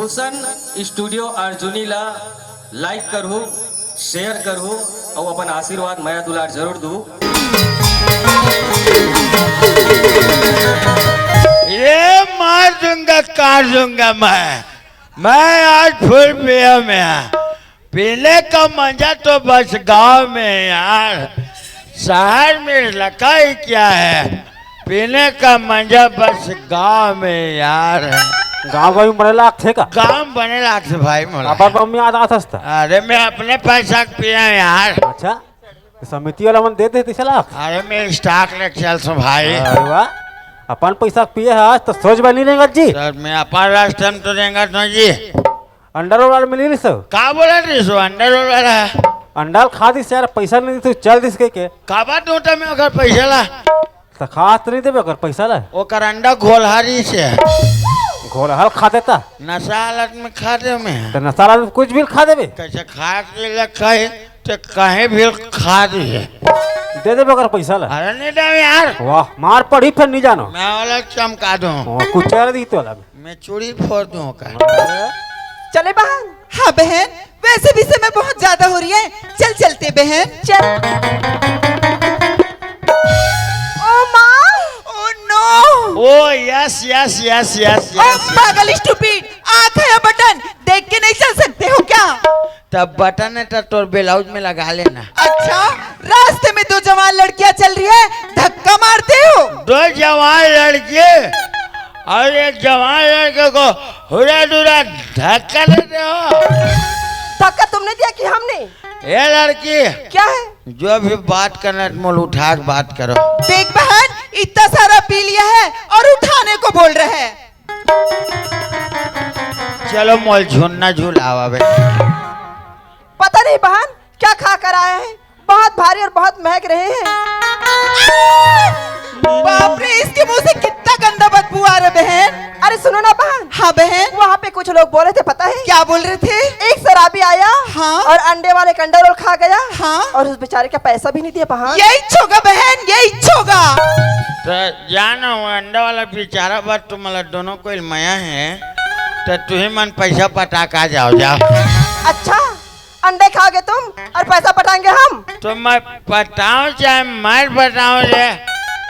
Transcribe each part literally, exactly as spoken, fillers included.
रोशन studio Arjuni ला लाइक करहू, share करहू अउ अपन आशीर्वाद, मया दुलार जरूर दू। ये मार दूंगा, काट दूंगा मैं। मैं आज फुल पिया में। पीने का मजा तो बस गांव में यार, शहर में लकाई क्या है? पीने का मजा बस गांव में यार। गांव गांव में बने लागथे का? गांव बने लागथे भाई मोला। अपन मम्मी याद आत हस त। अरे मैं अपने पैसा के पिया यार। अच्छा, तो समिति वाला मन दे देते चला। अरे मैं स्टॉक लेके चल सो भाई। अरे वाह, अपन पैसा के पिए है आज तो सोच बनी रेंगत जी। सर मैं अपन रास्ते में तो रेंगत ना जी। अंडा रोल वाला मिली नहीं सो? का बोला रही सो अंडा रोल वाला? अंडा ल खा दिस यार, पैसा नहीं तू चल दिस के के। काबा टोटा में ओकर पैसा ला? त खात नहीं देबे ओकर पैसा ला। ओकर अंडा घोलहारी से। घोलहाल खा देता। नशा हालत में खा दे मैं। त नशा हालत में कुछ भी खा देबे। कैसे खा के लग खाए तो कहीं भी खा दे। दे देबे ओकर पैसा ला। अरे नहीं दे यार। वाह, मार पड़ी फिर नहीं जानो। मैं वाला चमका दूं। ओ, कुछ चार दी तो वाला। मैं चूड़ी फोड़ दूं ओकर। चले बहन। हाँ बहन, वैसे भी समय बहुत ज्यादा हो रही है, चल चलते बहन। चल। ओ माँ। Oh no. ओ यस यस यस यस। ओ पागल स्टूपिड, आँख है या बटन, देख के नहीं चल सकते हो क्या? तब बटन है तो तोर ब्लाउज में लगा लेना। अच्छा, रास्ते में दो जवान लड़कियां चल रही है, धक्का मारते हो। दो जवान लड़की और एक जवान लड़के को हुरा दुरा धक्का देते हो। धक्का तुमने दिया कि हमने? ये लड़की, क्या है? जो भी बात करना है, मोल उठा के बात करो। देख बहन, इतना सारा पी लिया है और उठाने को बोल रहे हैं। चलो मोल झुन्ना झुलावा बे। पता नहीं बहन, क्या खा कर आए हैं, बहुत भारी और बहुत महक रहे हैं। बाप रे, इसके मुंह से कितना गंदा बदबू आ रहा है बहन। अरे सुनो ना बहन। हाँ बहन। वहाँ पे कुछ लोग बोल रहे थे, पता है? क्या बोल रहे थे? एक शराबी आया। हाँ। और अंडे वाले अंडा रोल खा गया। हाँ। और उस बेचारे का पैसा भी नहीं दिया बहन। यही होगा बहन, यही होगा। तो जानो वो अंडा वाला बेचारा, बात तुम्हारा दोनों को मया है, तो तुम्हें मन पैसा पटा का जाओ, जाओ। अच्छा, अंडे खाओगे तुम और पैसा पटाएंगे हम। तो मैं पटाऊं चाहे मत पटाऊं रे,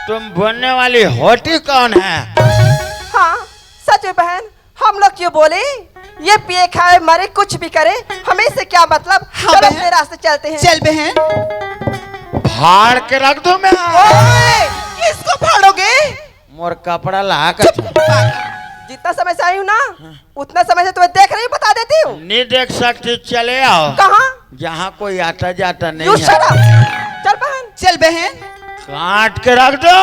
तुम बोलने वाली होती कौन है? हाँ, सच में बहन, हम लोग क्यों बोले? ये पिए खाए मरे कुछ भी करे, हमें इससे क्या मतलब? हाँ चलो बहन। अपने रास्ते चलते हैं। चल बहन। फाड़ के रख दूं मैं। ओए, किसको फाड़ोगे? मोर कपड़ा ला के चुप। जितना समय से आई हूँ ना, उतना समय से तुम्हें देख रही हूँ, बता देती हूँ। नहीं देख सकती, चले आओ। कहाँ? जहाँ कोई आता जाता नहीं यू है। Shut up. चल बहन। चल बहन। काट के रख दो।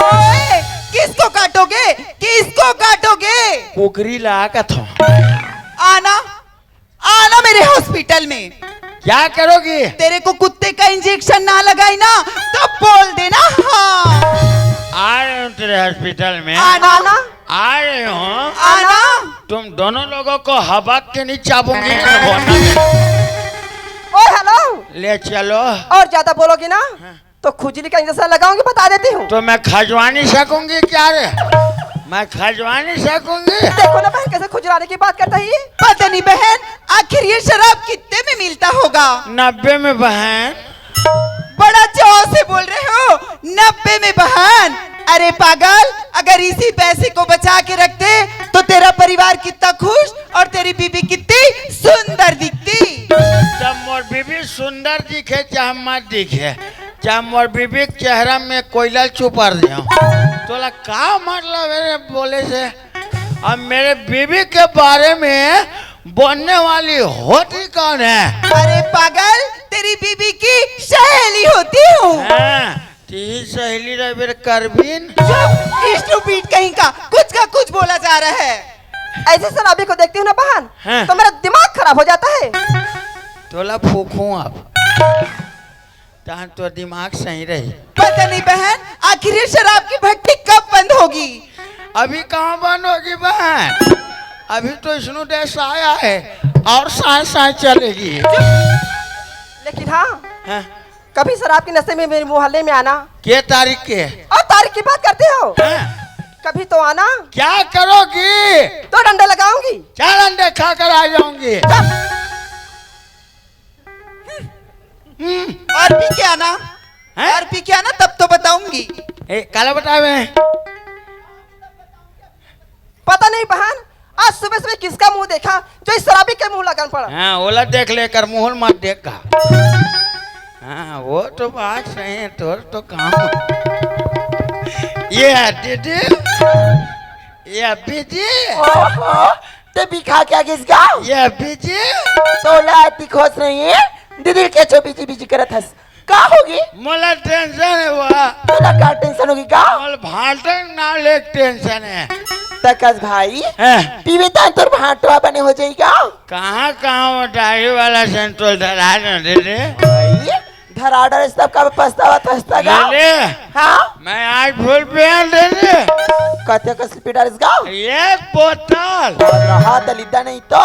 ओए, किसको काटोगे? किसको काटोगे? कुकरी ला के थो। आना, आना मेरे हॉस्पिटल में। क्या करोगी? तेरे को कुत्ते का इंजेक्शन ना लगाई ना, तो बोल देना हाँ। आ रहे हूँ तेरे हॉस्पिटल में। आना। आना। आ रहे हूँ। आना। तुम दोनों लोगों को हबक के नहीं चाबूंगी। ओए हेलो। ले चलो। और ज्यादा बोलोगी ना, तो खुजली का इंजेक्शन लगाऊंगी, बता देती हूँ। तो मैं खजवा नहीं सकूंगी क्या रे? मैं खजवा नहीं सकूंगी। देखो ना बहन, कैसे खुजलाने की बात करता है ये। पता नहीं बहन, आखिर ये शराब कितने में मिलता होगा? नब्बे में बहन। बड़ा चाव से बोल रहे हो, नब्बे में बहन। अरे पागल, अगर इसी पैसे को बचा के रखते तो तेरा परिवार कितना खुश और तेरी बीबी कितनी सुंदर दिखती। जब मोर बीबी सुंदर दिखे चाहे मत दिखे, चाहे मोर बीबी के चेहरा में कोयला चुपर दे, तोला का मतलब है रे बोले से? अब मेरे बीबी के बारे में बोलने वाली होती कौन है? अरे पागल, तेरी बीबी की सहेली होती हूँ। हाँ, ती सहेली रहे मेरे करबीन। चुप, स्टूपिड कहीं का, कुछ का कुछ बोला जा रहा है। ऐसे शराबी को देखती हूँ ना बहन, हाँ। तो मेरा दिमाग खराब हो जाता है। तोला फूकूं अब। तहन तो दिमाग सही रही। पता नहीं बहन, आखिर ये शराब की भट्टी कब बंद होगी? अभी कहाँ बंद होगी बहन, अभी तो स्नू डे साय आए और साय साय चलेगी। लेकिन हाँ, हाँ। कभी शराब के नशे में मेरे मोहल्ले में आना। के तारीख के? और तारीख की बात करते हो? हाँ। कभी तो आना। क्या करोगी? दो डंडे लगाऊंगी। चार अंडे खाकर आ जाऊंगी। और पी के आना। हैं? और पी के आना, तब तो बताऊंगी। ए, काला बतावे। पता नहीं बहन, आज सुबह सुबह किसका मुंह देखा जो इस शराबी के मुंह लगन पड़ा। हाँ, ओला देख ले, एकर मुंह मत देखा। हाँ, वो तो बात सही है, तोर तो काम। ये है दीदी, ये बीजी। ओहो, ते भी खा के आ गिस गा? ये बीजी। तोला अति खोस नहीं है, दीदी के छो बीजी बीजी करत हस। का होगे? मोला टेंशन हे वा। तोला का टेंशन होगे का? मोला भांटन ना ले टेंशन हे। त कस भाई, हैं? पीबे त तोर भांटवा बने हो जाही का? कहाँ कहाँ वो दाढ़ी वाला सेंट्रोल धरा न दे रे। भाई, धरा डरे सब का पछतावा थसता का? ले ले। हाँ? मैं आज फुल पैंट दे रे। कते कस पी डारिस का? एक बोतल। और रहा दलिद्दा नहीं तो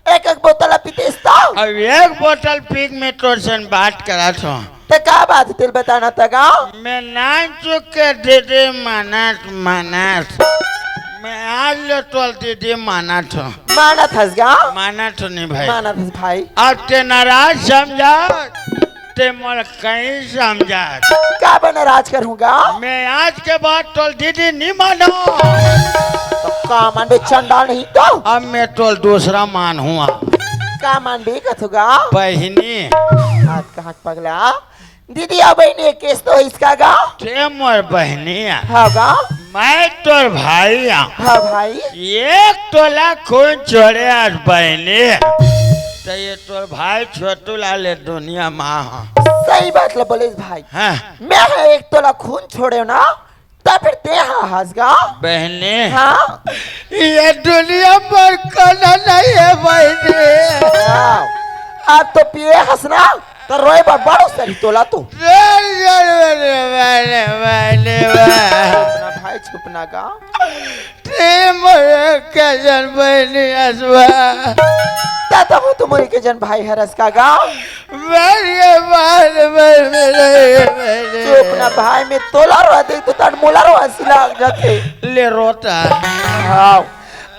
एक एक बोतल पीतेस तो? अब एक बोतल पी के मैं तोर सन बात करत हूँ। ते का बात तेल बताना था गाँव? मैं नान चुके दीदी मानत मानत। मैं आज ले तोल दीदी मानत हूँ। मानत हस गाँव? मानत हूँ नहीं भाई। मानत हस भाई। अब ते नाराज समझा। ते मोर कहीं समझा। का बने राज करूँगा? मैं आज के बाद तोल दीदी नहीं मानो। तो का मानबे चंडाल नहीं तो? अब मैं तोल दूसरा मान हुआ। का मानबे कथुगा? बहिनी। हाथ कहाँ पगला? दीदी या बहिनी केस तो इसका गाँव? ते मोर बहिनी है। हाँ गाँव? मैं तोर भाई हूँ। हाँ भाई। एक तोला खून छोड़े आज बहिनी। तो ये तोर भाई छोटू लाल ये दुनिया माँ ह। सही बात ला बोले भाई। हाँ। मैं ह एक तोला खून छोड़े ना, त फिर ते हा हंस गा। बहिनी। हाँ। ये दुनिया पर कोना नहीं है बहिनी। हाँ। अब तो पिए हंसना, तो रोए बर बड़ो सरी तोला तू। रे, रे, रे, रे, रे, रे, रे, रे। चुप ना भाई, चुप ना गा। ते मोर कजन बहिनी हंसवा। दादा हो तुम्हारी के जन भाई हरस का गा। मेरे बाल में मेरे, मेरे। चुप ना भाई, मैं तोला रोआ देख तो तन मोला रोआ सी लाग जाथे। ले रोता। हाँ।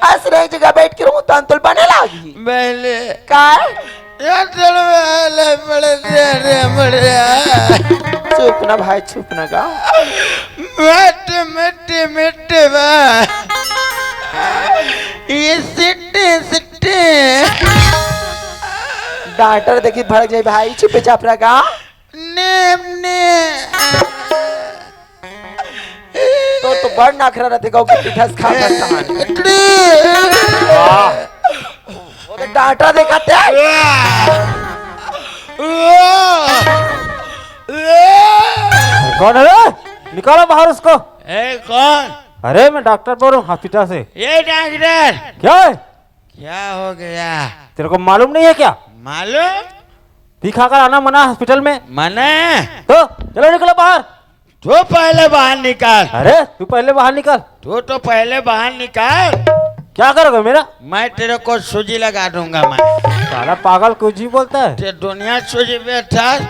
असरे एक जगह बैठ के रहूं तन तोल बने लागी। पहले। का? ये तोल में आले पड़े रे, रे, मड़िया। चुप ना भाई, चुप ना गा। मिट्टी, मिट्टी, मिट्टी बा। ये सिट्टी, सिट्टी। डॉक्टर देखी भड़क जाई भाई, चुपे चाप रह गा। नीम, नीम। तो, तो बड़ नखरा रहते गाँव के पीठा से खा सकता है। नीम। वाह। वो तो डॉक्टर देखा ते। वाह। वाह। कौन है रे? निकालो बाहर उसको। ए, कौन? अरे, मैं डॉक्टर बोल रहा हूँ हॉस्पिटल से। ये डॉक्टर। क्या है? क्या हो गया? तेरे को मालूम नहीं है क्या? मालूम? पी खाकर आना मना हॉस्पिटल में। मना? तो चलो निकलो बाहर। तू पहले बाहर निकल। अरे, तू पहले बाहर निकल। तू तो पहले बाहर निकल। क्या करोगे मेरा? मैं तेरे को सूजी लगा दूंगा मैं। साला पागल कुछ भी बोलता है। ते दुनिया सूजी बेचस,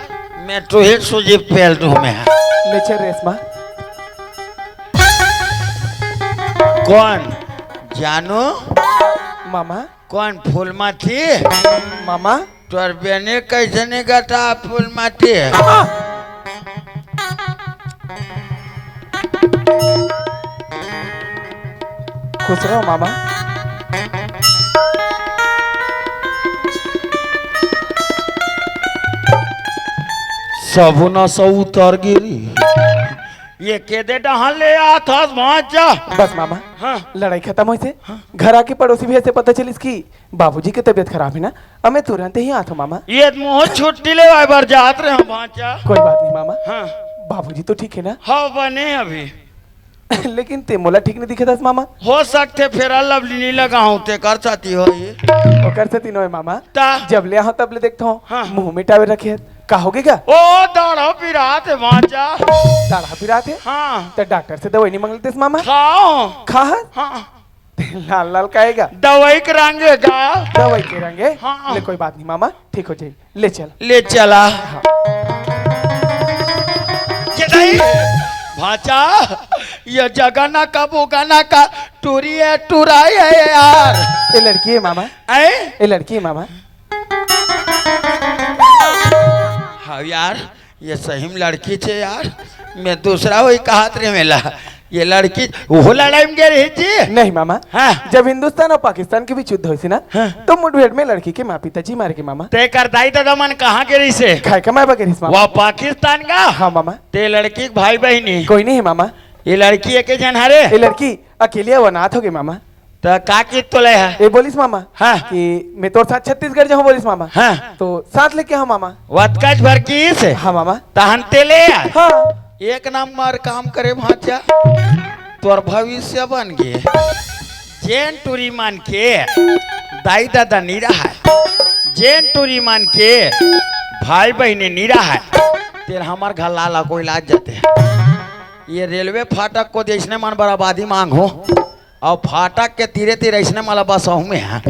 मैं तू ही सूजी पेल दूं मैं। ले चल रेशमा। कौन? जानू? मामा। कौन फूलमाती? मामा। तोर बेने कैसे नहीं गता फूलमाती? खुश रहो मामा। सबुना सा उतर गिरी। ये के दे डहान ले आत हस भांचा। बस मामा, हाँ। लड़ाई खत्म होइसे, हाँ। घर आके पड़ोसी भैया से पता चलिस कि बाबूजी के तबीयत खराब है ना, अब मैं तुरंत ही आत हूँ मामा। ये मुँह छुट्टी लेवाय बर जात रहे हूँ भांचा। कोई बात नहीं मामा। हाँ। बाबूजी तो ठीक है ना? हाँ, बने अभी। लेकिन ते मोला ठीक नहीं दिखत हस मामा। हो सकथे फेरा लवली नहीं लगा हूँ ते कर साथी हो ये। ओकर से तीनों है मामा। ता? जब ले आहो तब ले देखता हूँ। हाँ। मुँह में टावे रखे हस। का हो गया? ओ दाढ़ा पिरात है भांचा। दाढ़ा पिरात है? हाँ। तो डॉक्टर से दवाई नहीं मांग लेते मामा? खाओ। खा? हाँ। लाल लाल काहे गा? दवाई के रंग हे गा। दवाई के रंग हे? हाँ। ले कोई बात नहीं मामा, ठीक हो जाएगी। ले चल। ले चला। हाँ। ये नहीं। भांचा, ये जगना का बुगना का टूरी है, टुराई है यार। ये लड़की है मामा। ऐ? ये लड़की है मामा। हाँ यार, ये सही में लड़की छे यार। मैं दूसरा वही कहत रे मेला। ये लड़की वो लड़ाई में गे रही जी? नहीं मामा। हाँ। जब हिंदुस्तान और पाकिस्तान के बीच युद्ध होइस ना, हाँ। तो मुठभेड़ में लड़की के माँ पिताजी मारे गे मामा। ते कर दाई दादा मन कहाँ गे रहिसे? खाए कमाए बर गे रहिस मामा। वह पाकिस्तान का? हाँ मामा। ते लड़की के भाई बहिनी? कोई नहीं है मामा। ये लड़की एके झन हरे? ये लड़की अकेली है, वो अनाथ हो गई मामा। त का किहिस तोला हा? ये बोलिस मामा हाँ। कि मैं तोर साथ छत्तीसगढ़ जाहूँ बोलिस मामा। हाँ। तो साथ लेके आओ मामा। वतकच भर किहिस? हाँ मामा। तहन ते ले आ। हाँ। एक नंबर काम करे भांचा, तोर भविष्य बन गे। जेन टूरी मन के दाई दादा नी रहय, जेन टूरी मन के भाई बहिनी नी रहय, तेन हमर घर लाला कोई लाज जाते। ये रेलवे फाटक को देसने मन बराबादी मांगो। अउ फाटक के तीरे तीर अइसने मला बसहूं में हा।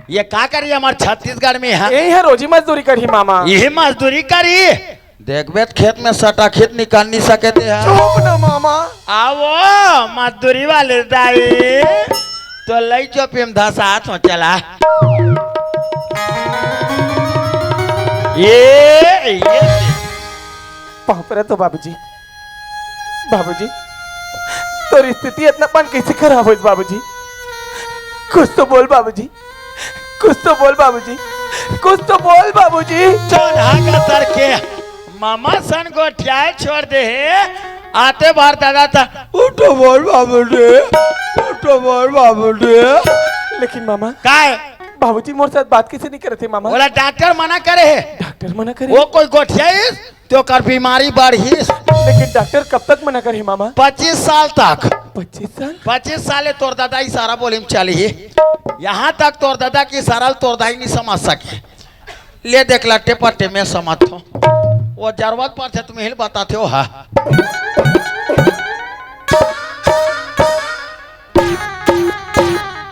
ये का करी हमर छत्तीसगढ़ में हा? यही है रोजी मजदूरी करही मामा। यही मजदूरी करी। देखबे त खेत में सटा खेत निकाल नहीं सके ते हा। चुप ना मामा। आवो मजदूरी वाले दाई, तो लई चोपी में धसात हो चला। ये ये बाप रे तो बाबूजी, बाबूजी, तोर स्थिति इतना पन कैसे खराब होइस बाबूजी? कुछ तो बोल बाबूजी, कुछ तो बोल बाबूजी, कुछ तो बोल बाबूजी। चल हाका सर के मामा सन गोठियाए छोड़ दे हे। आते बार दादा था, उठो बोल बाबूजी, उठो बोल बाबूजी। लेकिन मामा, काय? बाबूजी मोर साथ बात कैसे नहीं करते मामा? बोला डॉक्टर मना करे हे। डॉक्टर मना करे? वो कोई गोठियाइस तो ओकर बीमारी बढ़िस। लेकिन डॉक्टर कब तक मना करे मामा? पच्चीस साल तक। पच्चीस साल? पच्चीस साल ले तोर दादा इशारा बोली में चली। यहाँ तक तोर दादा के इशारा ल तोर दाई नहीं समझ सके। ले देख लट्टे पट्टे में समझ हो। वो जरूरत पड़थे तुम ही बताते हो हा।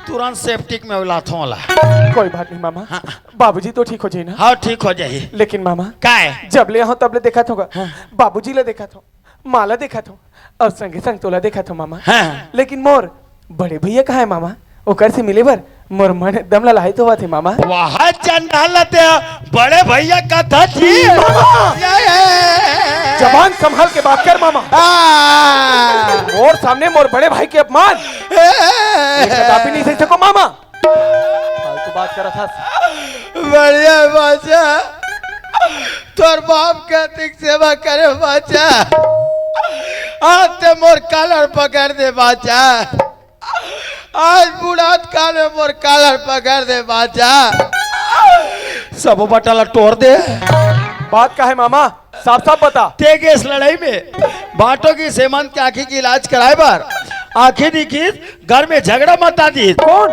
तुरंत सेप्टिक में उलात होला। कोई बात नहीं मामा। हाँ। बाबूजी तो ठीक हो जाए ना? हाँ, ठीक हो जाए। लेकिन मामा, काय? जब ले हो तब ले देखा था हाँ। बाबूजी ले देखा था, माँ ला देखा था और संगे संग तोला देखा था मामा। हाँ। लेकिन मोर बड़े भैया कहाँ है मामा? ओकर से मिले बर मोर मन एकदम ललायत होवत हे मामा। वाह चंडाल लते बड़े भैया कथा जी। मामा! ये, ये, जबान संभाल के बात कर मामा। आ! मोर सामने मोर बड़े भाई के अपमान ये कदापि नहीं सही सको मामा। फालतू बात करत हस। बढ़िया बाचा, तोर बाप के अतिक सेवा करे बाचा। आज ते मोर कालर पकड़ दे बाचा। आज बुढ़ात काल में मोर कालर पकड़ दे बाचा। सबो बटा ला टोर दे। बात का है मामा? साफ साफ बता। ते गेस लड़ाई में भाटो के हेमंत के आँखी के इलाज कराए बर आँखी दिखिस, घर में झगड़ा मता दिस। कौन?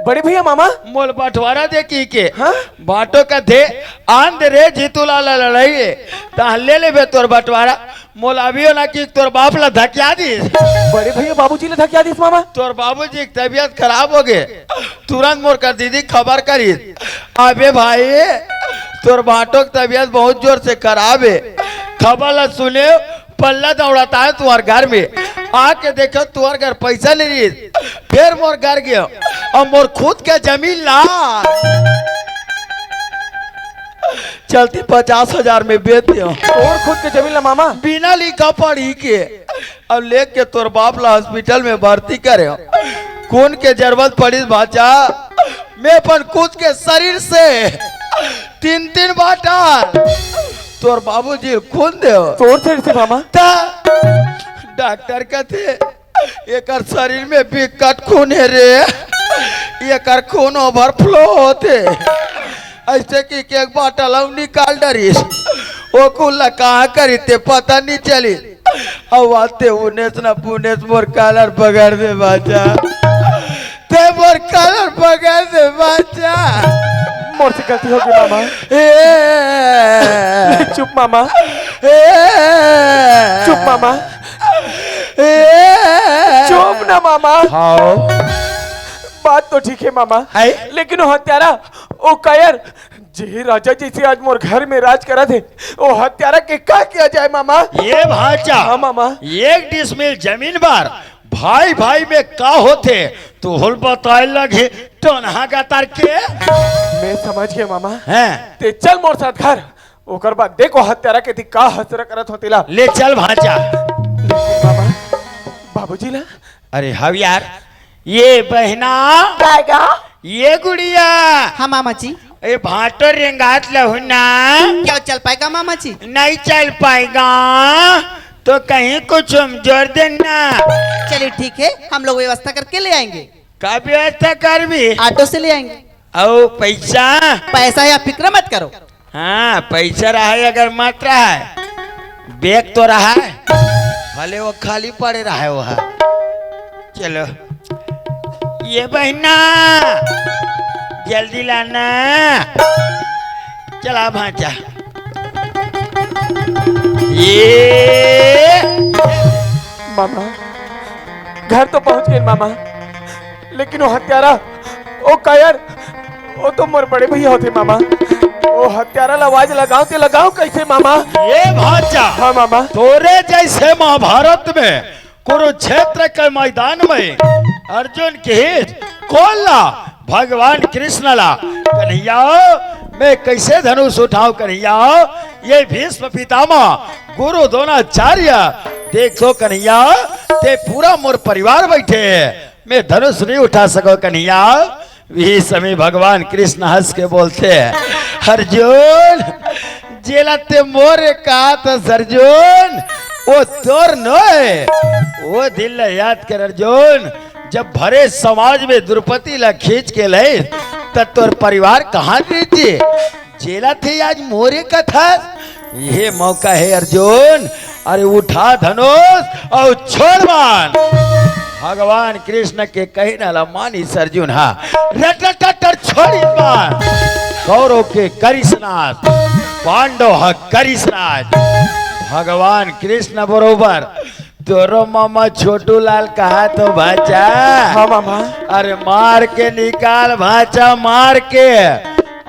बड़े भैया मामा? मोल बंटवारा दे की के। हाँ? भाटो का दे आन दे रे जीतू लाला लड़ाई है। तहाँ ले लेबे तोर बंटवारा। मोल अभी ना कि तोर बाप ला धकिया दिस। बड़े भैया बाबूजी ला धकिया दिस मामा? तोर बाबूजी की तबीयत खराब हो गए। तुरंत मोर कर दीदी खबर करिस। अबे भाई, तोर भाटो के तबीयत बहुत जोर से खराब है। खबर ला सुने, पल्ला दौड़ाता है तुम्हार घर में। आके देखो तुम्हार घर पैसा नहीं रही। फिर मोर घर गयो, अब मोर खुद के जमीन ला चलती पचास हजार में बेच दियो। और खुद के जमीन ला मामा? बिना लिखा पढ़ी के। अब लेके तोर बाप ला हॉस्पिटल में भर्ती करे। खून के जरूरत पड़ी बाचा, मैं अपन खुद के शरीर से तीन तीन बाटल तोर बाबूजी खून दे। तोर शरीर से मामा? ता डॉक्टर कहते एकर शरीर में बिकट खून है रे, एकर खून ओवरफ्लो होते। ऐसे कि एक बाटल अउ निकाल डरिस, ओ कुल ला कहाँ करी ते पता नहीं चली। अब आते उन्हें ना पुनेस मोर कालर पकड़ दे बाचा, ते मोर कालर पकड़ दे बाचा। मोर से गलती हो गई मामा। ए, चुप मामा। ए, चुप मामा। ए, चुप ना मामा। हाँ। बात तो ठीक है मामा। है? लेकिन वो हत्यारा, वो कायर जे राजा जइसे आज मोर घर में राज करत हे, ओ हत्यारा के का किया जाए मामा? ये भांचा, हाँ मामा। एक डिसमिल जमीन बर भाई भाई में का होथे, तोहल बताए लगे टोनहा गतर के। मैं समझ गया मामा। हैं? ते चल मोर साथ घर, ओकर बाद देखो हत्यारा के ती का हसरत करत हो तेला। ले चल भांचा। मामा, बाबूजी ला। अरे हव यार, ये बहिना, काय गा? ये गुड़िया, हाँ मामा जी। ये भांटो रेंगात लहू ना। क्या चल पाएगा मामा जी? नहीं चल पाएगा तो कहीं कुछ हम जोर देना। चलिए ठीक है, हम लोग व्यवस्था करके ले आएंगे। का व्यवस्था करबी? ऑटो से ले आएंगे। अउ पैसा? पैसा या फिक्र मत करो। हाँ, पैसा रहे अगर मत रहे, बैग तो रहे, भले वो खाली पड़े रहे वो है। चलो, ये बहिना, जल्दी लाना। चला भांचा। ये मामा, घर तो पहुंच गए मामा, लेकिन वो हत्यारा, ओ कायर, वो तो मोर बड़े भैया होते मामा। वो हत्यारा ला आवाज लगाओ ते लगाओ कैसे मामा? ये भांचा, हाँ मामा। तोरे जैसे महाभारत में कुरुक्षेत्र के मैदान में अर्जुन के कोन ला, भगवान कृष्ण ला, कन्हैया, मैं कैसे धनुष उठाऊं कन्हैया? ये भीष्म पितामह, गुरु द्रोणाचार्य, देखो कन्हैया, ते पूरा मोर परिवार बैठे हे, मैं धनुष नहीं उठा सको कन्हैया। वही समय भगवान कृष्ण हंस के बोलते हैं, अर्जुन, जेला ते मोर का था अर्जुन, वो तोर नोय। वो दिन ला याद कर अर्जुन, जब भरे समाज में द्रौपदी ला खींच के ले, त तोर परिवार कहाँ रहती? जेला ते आज मोरे कथा, ये मौका है अर्जुन, अरे उठा धनुष अउ छोड़ बाण। भगवान कृष्ण के कहना ला मानिस अर्जुन हा, रटरटर छोड़िस बाण। कौरव के करिस नाश, पांडव हा करिस राज। भगवान कृष्ण बरोबर तोरो मामा छोटू लाल कहा तो भांचा। हाँ मामा। अरे मार के निकाल भांचा, मार के।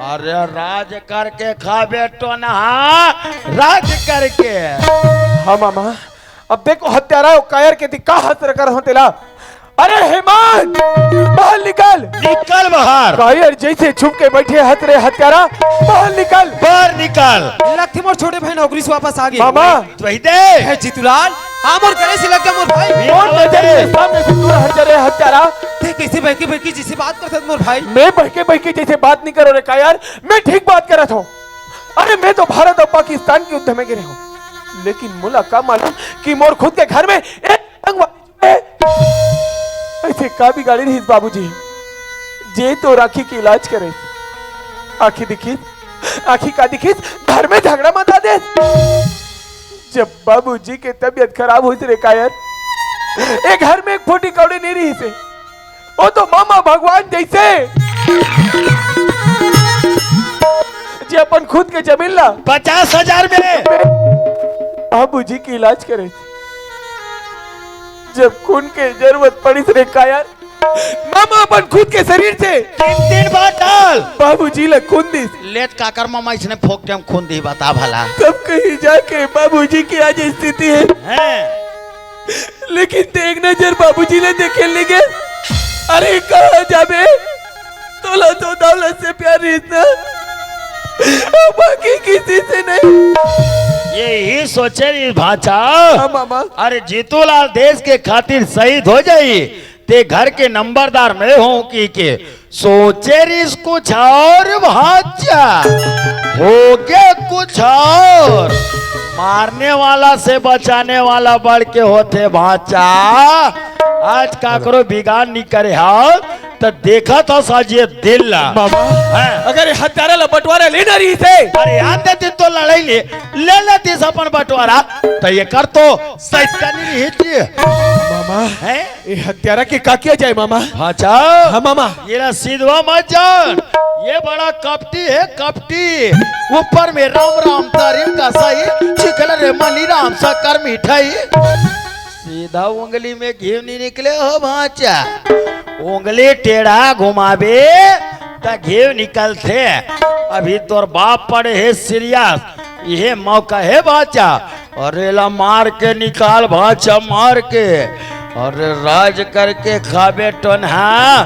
अरे राज करके खाबे टोनहा, राज करके। हाँ मामा, अब देखो हत्यारा कायर के ती का हसरत करत हो तेला। अरे हेमंत, बाहर निकल। निकल बाहर। कायर जैसे छुप के बैठे हत रे हत्यारा, बाहर निकल। बाहर निकल। लगथे मोर छोटे भाई नौकरी से वापस आ गए। मामा। तो वही दे। हे जीतूलाल, आ मोर गले से लग जा मोर भाई। ये कौन बात नजर है। के सामने से दूर हट जा रे हत्यारा? ते कैसे बहके बहके जैसे बात करत हस मोर भाई? मैं बहके बहके जैसे बात नहीं करो रे कायर, मैं ठीक बात करत हूँ। अरे मैं तो भारत और पाकिस्तान के युद्ध में गिरे हूँ, लेकिन मोला का मालूम कि मोर खुद के घर में एक आतंकवादी छुपे। ऐसे का बिगाड़ी रहिस बाबूजी, जे तो राखी के इलाज करे। आखी दिखिस, आखी का दिखिस, घर में झगड़ा मचा दे। जब बाबूजी के तबीयत खराब होइस रे कायर, ए घर में एक फूटी कौड़ी नहीं रहिसे। वो तो मामा भगवान जैसे, जे अपन खुद के जमीन ला पचास हजार में बाबूजी के इलाज करे। जब खून के जरूरत पड़िस रे कायर, मामा अपन खुद के शरीर से तीन तीन बाटल बाबूजी ला खून दिस। लेत काकर मामा इसने फोक टाइम खून दी बता भला। तब कहीं जाके बाबूजी की आज स्थिति है। हैं। लेकिन ते एक नजर बाबूजी ला देखे ले गे। अरे कहाँ जाबे? तोला तो दौलत से प्यार रहिस ना, बाकी किसी से नहीं। यही सोचे रहिस भांचा। हाँ मामा। अरे जीतूलाल देश के खातिर शहीद हो जाई, ते घर के नंबरदार मैं हूँ कहिके सोचे रहिस कुछ और भांचा, होगे कुछ और। मारने वाला से बचाने वाला बढ़ के होथे भांचा। आज काकरो बिगाड़ नहीं करे हव, त देखत हस आज ये दिल ला। मामा, हैं? अगर ये हत्यारा ला बंटवारा लेना रहिसे। अरे आते दिन तो लड़ाई ले, ले लेतिस अपन बंटवारा, त एकर तो सैतानी रहिती। मामा, हैं? ये हत्यारा के का किया जाए मामा? भांचा। हाँ मामा। ये रसीदवा मत जान, ये बड़ा कपटी है, कपटी। ऊपर में राम राम तारीफ का सही, चिकन रे मनी राम शक्कर मिठाई। सीधा उंगली में घी नहीं निकले हो भांचा, उंगली टेढ़ा घुमाबे त घी निकलथे। अभी तोर बाप पड़े हे सीरियस, इहे मौका हे भांचा। अरे ला मार के निकाल भांचा, मार के। अरे राज करके खाबे टोनहा।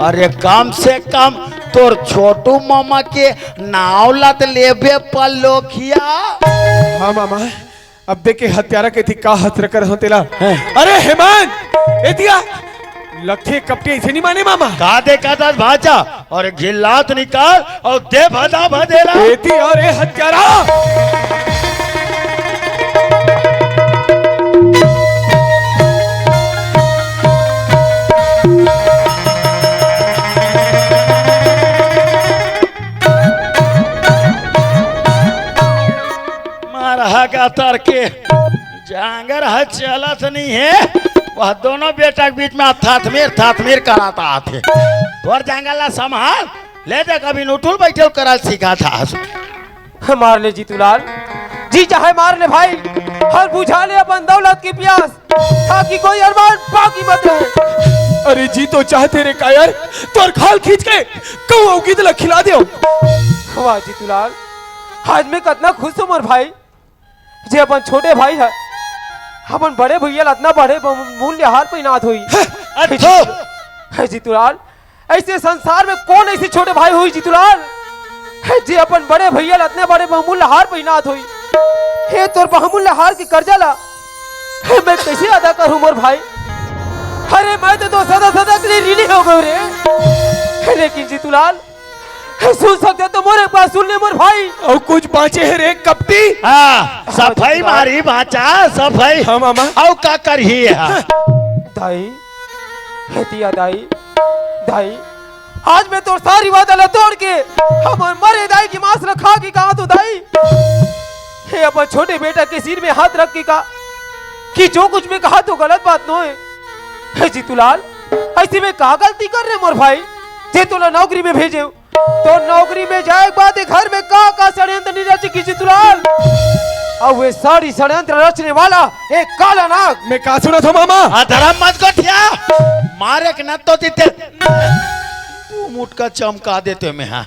अरे कम से कम तोर छोटू मामा के नाव ला त लेबे पलोखिया। हाँ मामा, अब देखे हत्यारा के थी का हथरकर हो तेला। हैं। अरे हेमंत, एतिया लखे कपटी ऐसे नहीं माने मामा। का देखा था भांचा? अरे घिल्लात निकाल अउ दे भदा भदेला। एती अउ ए हत्यारा। मारहा का तर के जांगर ह चलत नहीं हे। वह दोनों बेटा के बीच में थाथमेर थाथमेर कराता आथे। तोर जांगर ला संभाल, ले देख अभी नुटुल बैठे करा सिखा था। मार ले जीतूलाल, जी चाहे मार ले भाई, हर बुझा ले अपन दौलत की प्यास, ताकि कोई अरमान बाकी मत रहे। अरे जी तो चाहते रे कायर, तोर खाल खींच के कहूँ अउ गिद्ध ला खिला दे। वाह जीतूलाल, आज मैं कितना खुश हूँ मोर भाई, जे अपन छोटे भाई ह अपन बड़े भैया ला अतना बड़े बहुमूल्य हार पहिनात होई। अरे हे जीतूलाल, ऐसे संसार में कौन ऐसे छोटे भाई होई जीतूलाल, हे जे अपन बड़े भैया ला अतने बड़े बहुमूल्य हार पहिनात होई। हे तोर बहुमूल्य हार के कर्जा ला, हे मैं कैसे अदा करूं मोर भाई? अरे मैं तो, तो सदा सदा के लिए ऋणी हो गयो रे। हे लेकिन जीतूलाल, हे सुन सकते तो मोर एक बात सुन ले मोर भाई। अउ कुछ बांचे हे रे कपटी? हाँ, सफाई मारी भांचा, सफाई। हाँ मामा। अउ का करही है? दाई, हे दिया दाई, दाई, आज मैं तोर सारी वादा ला तोड़ के हमर मरे दाई की मांस ला खा के कहा तो दाई, हे अपन छोटे बेटा के सिर में हाथ रख के कहा कि जो कुछ मैं कहा तो गलत बात नो है। हे जीतूलाल, ऐसे में का गलती कर रहे मोर भाई, जे तोला नौकरी में भेजे हो? तो नौकरी में जाए के बाद ये घर में का का षड्यंत्र नहीं रचे की जीतूलाल? अब वे सारी षड्यंत्र रचने वाला एक काला नाग। मैं का सुना था मामा? हाँ, धर्म मत गोठिया, मारे के न तो जीते। तू मुटका चमका देते में, हाँ।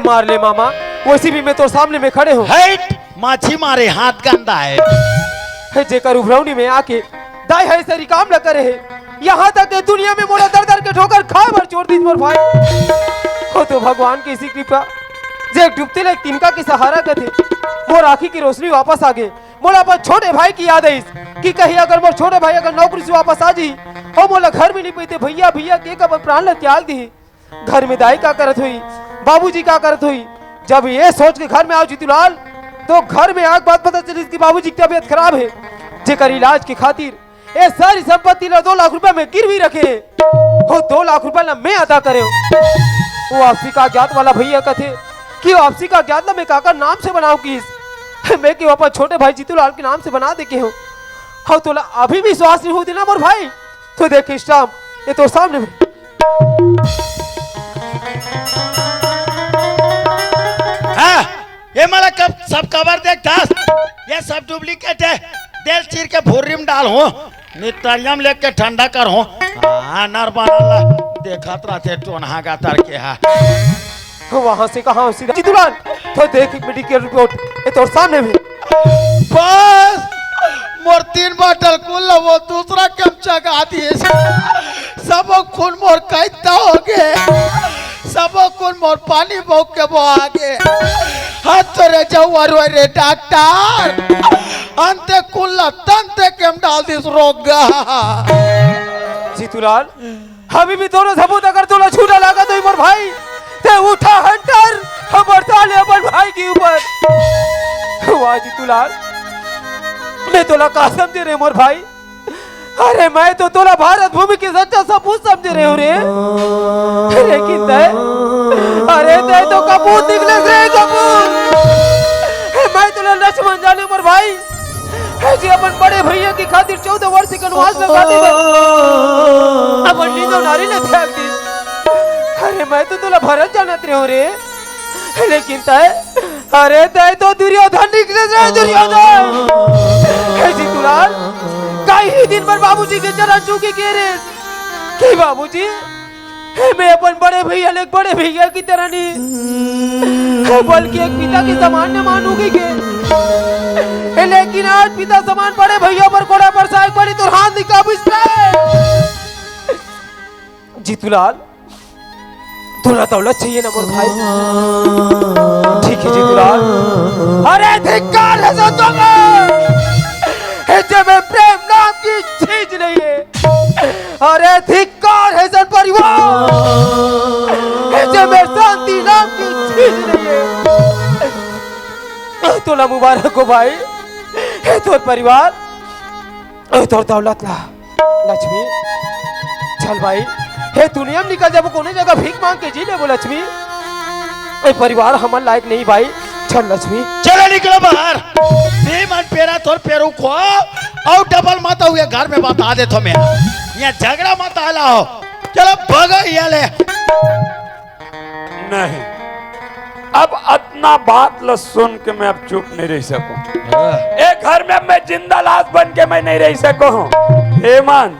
मार ले मामा, वैसे भी मैं तो सामने में खड़े हूँ। हट, माछी मारे हाथ गंदा है। हे जेकर उभरौनी में आके दाई हे सरी काम ल करे हे, यहाँ तक के दुनिया में मोला दर दर के ठोकर खाए बर छोड़ दीस मोर भाई। हो तो भगवान के ऐसी कृपा, जे एक डूबते ले तिनका के सहारा कथे, मोर आँखी की रोशनी वापस आ गे। मोला अपन छोटे भाई की याद आइस कि कहीं अगर मोर छोटे भाई अगर नौकरी से वापस आ जी, हो मोला घर में नहीं पैते भैया भैया के अपन प्राण ल त्याग दी। घर में दाई का करत होई, बाबूजी का करत होई। जब ये सोच के घर में आओ जीतूलाल, तो घर में आग बात पता चली कि बाबूजी की तबीयत खराब है, जेकर इलाज के खातिर ये सारी संपत्ति ला दो लाख रुपया में गिरवी रखे। वो दो लाख रुपया ला मैं अदा करे। वो आपसी कागजात वाला भैया कथे कि वो आपसी कागजात ला मैं काकर नाम से बनाऊं किस, मैं के अपन छोटे भाई जीतूलाल के नाम से बना दे के हो। हाँ, तोला अभी विश्वास नहीं होती ना मोर भाई, तो देख इस टाइम ये तो सामने में। हाँ, ये मला कब सब कवर देख दास, ये सब डुप्लीकेट है। दिल चीर के भुर्री में डाल हो, नितरियम लेके ठंडा कर हो। हाँ, नर बनाला देखत रहते टोनहा गातर के हा। वहां से कहा सीधा जीतूलाल, तो देख मेडिकल रिपोर्ट, ये तोर सामने में। बस, मोर तीन बाटल कुल वो दूसरा कम चगा दिए। सब खून मोर कैदा हो गए, सब खून मोर पानी बह के बहा गए। हाथ तोरे जवार रे डॉक्टर, अंते कुल तंते के हम डाल दिस रोग। जीतूलाल, अभी भी दोनों सबूत अगर तोला झूठा लागत होई मोर भाई, ते उठा हंटर, हम बरसा ले अपन भाई के ऊपर। वाह जीतूलाल, मैं तोला का समझे रे मोर भाई? अरे मैं तो तोला भारत भूमि के सच्चा सपूत समझे रहे हूँ रे। लेकिन तय, अरे तय तो कपूत निकले रे कपूत। मैं तोला नच मन जाने मोर भाई। हे जी अपन बड़े भैया की खातिर चौदह वर्ष के वनवास लगा दे बर अपन नींदो नारी ने त्याग दी। अरे मैं तो तोला भरत जानत रहे हूँ रे, लेकिन तय, अरे तय तो दुर्योधन निकले रे दुर्योधन। हे जी दुलाल, कई ही दिन पर बाबूजी के चरण छू के कह रे कि बाबूजी, हे मैं अपन बड़े भैया ले बड़े भैया की तरह नहीं, वो बल्कि एक पिता के समान न मानू कहिके। ए, लेकिन आज पिता समान बड़े भैया पर कोड़ा बरसाए पड़ी, तोर हाथ निकाबिस रे। जीतूलाल, तोला दौलत चाहिए ना मोर भाई? ठीक है जीतूलाल। अरे धिक्कार है जो तुम्हें, है जो मैं प्रेम नाम की चीज नहीं है। अरे धिक्कार है जन परिवार, है जो मैं शांति नाम की चीज नहीं है। तोला मुबारक हो भाई, है तोर परिवार, ए, तोर दौलत ला, लक्ष्मी, चल भाई, हे दुनिया में निकल जाबो, कोनो जगह भीख मांग के जी लेबो लक्ष्मी। ए, परिवार हमन लायक नहीं भाई, चल लक्ष्मी। चलो निकलो बाहर। ते मन पेरा तोर पेरू को, अउ डबल मत हुए घर में बता दे तो मैं। यहाँ झगड़ा मत आला हो। चलो भगो यहाँ ले। नहीं, अब अतना बात ल सुन के मैं अब चुप नहीं रह सकूं। हाँ। ए घर में मैं जिंदा लाश बन के मैं नहीं रह सकूं। हेमंत,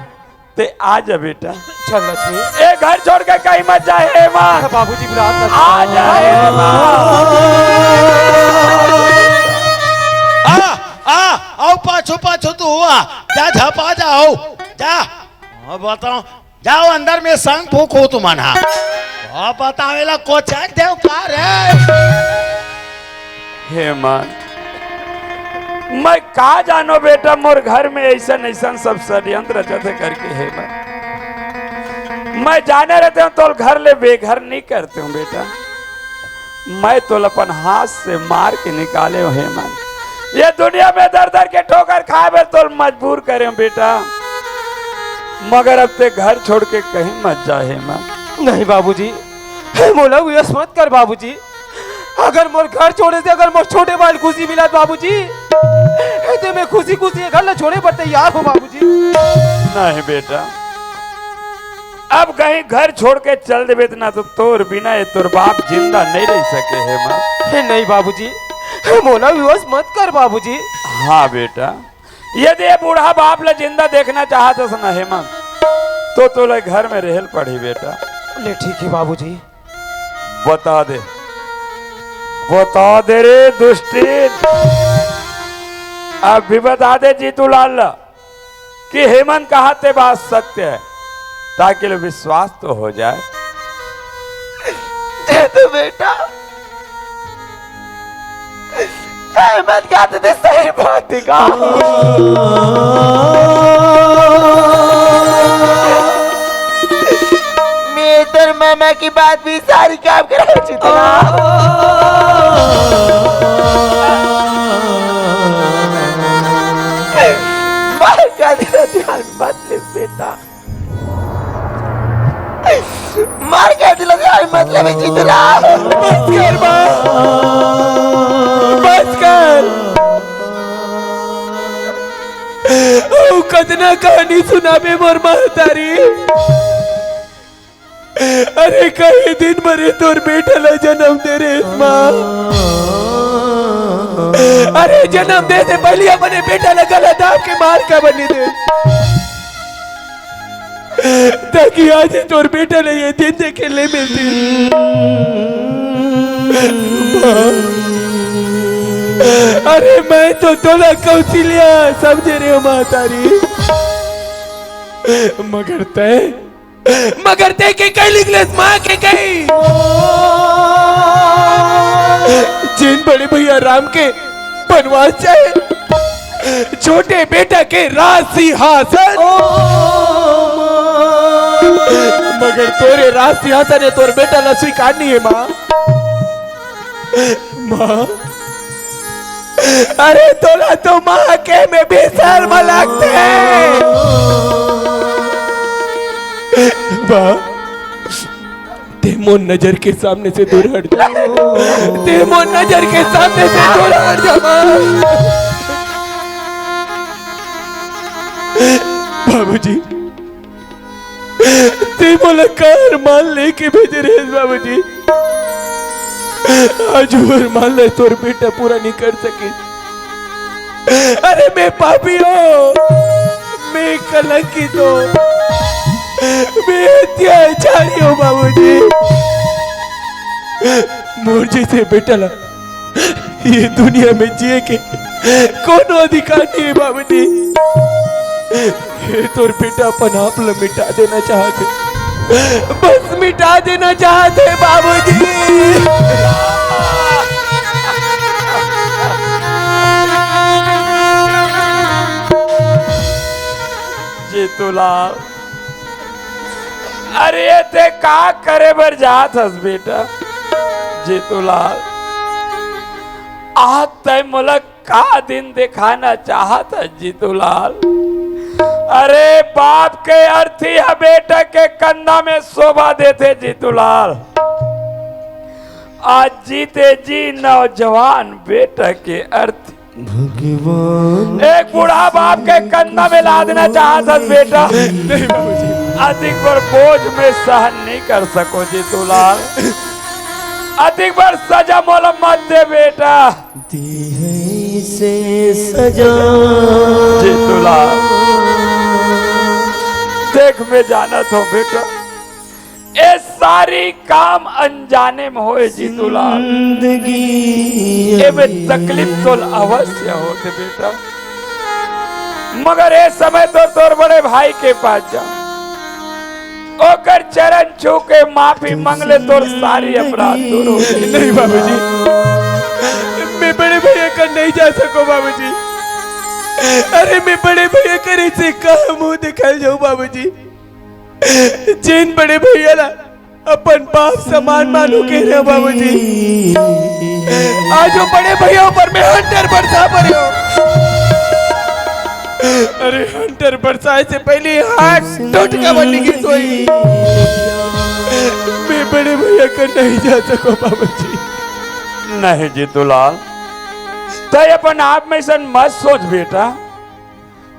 ते आ जा बेटा। चल लक्ष्मी। ए घर छोड़ के कहीं मत जा हेमंत। बाबूजी बुलात ना। आ जा हेमंत। आ, आ, आओ पाछू पाछू तू हुआ। जा झपा जा हो। जा। हाँ, बताओ। जाओ अंदर में संग फूको तुमन हा। अब बतावेला कोचक देव का रे? हेमंत, मैं का जानो बेटा, मोर घर में ऐसन ऐसन सब षड्यंत्र रचत हे करके। हेमंत, मैं जाने रहते हूँ तोर घर ले बेघर नहीं करते हूँ बेटा। मैं तोला अपन हाथ से मार के निकाले हो हेमंत। ये दुनिया में दर दर के ठोकर खाए बर तोला मजबूर करे हो बेटा, मगर अब ते घर छोड़ के कहीं मत जा हेमंत। नहीं बाबूजी, हे मोला विवश मत कर बाबूजी। अगर मोर घर छोड़े से अगर मोर छोटे भाई ल खुशी मिलत बाबूजी, हे ते मैं खुशी खुशी ये घर ला छोड़े बर तैयार हो बाबूजी। नहीं बेटा, अब कहीं घर छोड़ के चल देबे त ना तो तोर बिना ये तोर बाप जिंदा नहीं रह सके हेमंत। हे नहीं बाबूजी, हे मोला विवश मत कर बाबूजी। हाँ बेटा, यदि ये बूढ़ा बाप ला जिंदा देखना चाहत हस ना हेमंत, तो तोला घर में रहल पड़ी बेटा। ले ठीक है बाबूजी। बता दे, बता दे रे दुष्टिन, अब भी बता दे जीतूलाल ला। कि हेमंत कहा ते बात सत्य है, ताकि लो विश्वास तो हो जाए। जीतू बेटा, हेमंत कहा ते सही बात है का? मैं तोर मामा की बात भी सारी काम करा चुका। मार का दिला ध्यान मत ले बेटा। मार का दिला ध्यान मत ले जीतूलाल। बस कर बा। बस कर। अउ कतना कहानी सुनाबे मोर महतारी। अरे कई दिन बर तोर बेटा ला जन्म दे रे माँ। अरे जन्म दे से पहले अपने बेटा ला गला दाब के मार का बनी दे, ताकि आज तोर बेटा ला ये दिन देखे ले मिलती। माँ, अरे मैं तो तोला कौशल्या समझे रे महतारी, मगर तय मगर ते के कई लिखलेस माँ के कई। जिन बड़े भैया राम के बनवास जाए, छोटे बेटा के राज सिंहासन। मगर तोरे राज सिंहासन ये तोर बेटा ला स्वीकार नहीं है माँ। माँ, अरे तोला तो माँ के में भी शर्म लगते। माँ, ते मोर नजर के सामने से दूर हट जा। ते मोर नजर के सामने से दूर हट जा माँ। बाबूजी, ते मोला का अरमान लेके भेजे रहे बाबूजी। आज वो अरमान ला तोर बेटा पूरा नहीं कर सके। अरे मैं पापी हो, मैं कलंकित हो, मैं अत्याचारी हो बाबूजी। मोर जैसे बेटा ला ये दुनिया में जिए के कोनो अधिकार नहीं हे बाबूजी। ये तोर बेटा अपन आप ला मिटा देना चाहत हे, बस मिटा देना चाहत हे बाबूजी। जीतूलाल, अरे, ते का करे बर जात हस बेटा? जीतूलाल, आज तय मोला का दिन दिखाना चाहत हस जीतूलाल? अरे, बाप के अर्थी ह बेटा के कंधा में शोभा देथे जीतूलाल। आज जीते जी नौजवान बेटा के अर्थी भगवान एक बूढ़ा बाप के कंधा में लादना चाहत हस बेटा। नहीं बाबूजी। अधिक बर बोझ में सहन नहीं कर सको जीतूलाल, अधिक बर सजा मोला मत दे बेटा। दी है से सजा। जीतूलाल, देख, मैं जानत हूँ बेटा, ये सारी काम अनजाने में होए जीतूलाल। जिंदगी एमे तकलीफ तो अवश्य होथे बेटा, मगर ये समय तो तोर बड़े भाई के पास जा, ओकर चरण छू के माफी मांग ले, तोर सारी अपराध दूर हो जाए। नहीं बाबूजी, मैं बड़े भैया कर नहीं जा सको बाबूजी। अरे, मैं बड़े भैया कर ऐसे का मुंह दिखाई जाऊं बाबूजी? जेन बड़े भैया ला अपन बाप समान मानू के रहे बाबूजी, आज वो बड़े भैया ऊपर में हंटर बरसा पड़े हो। अरे, हंटर बरसाए से पहले हाथ टूट के बन गई सोई। मैं बड़े भैया कर नहीं जा सको बाबूजी। नहीं जीतूलाल, तय अपन आप में ऐसन मत सोच बेटा।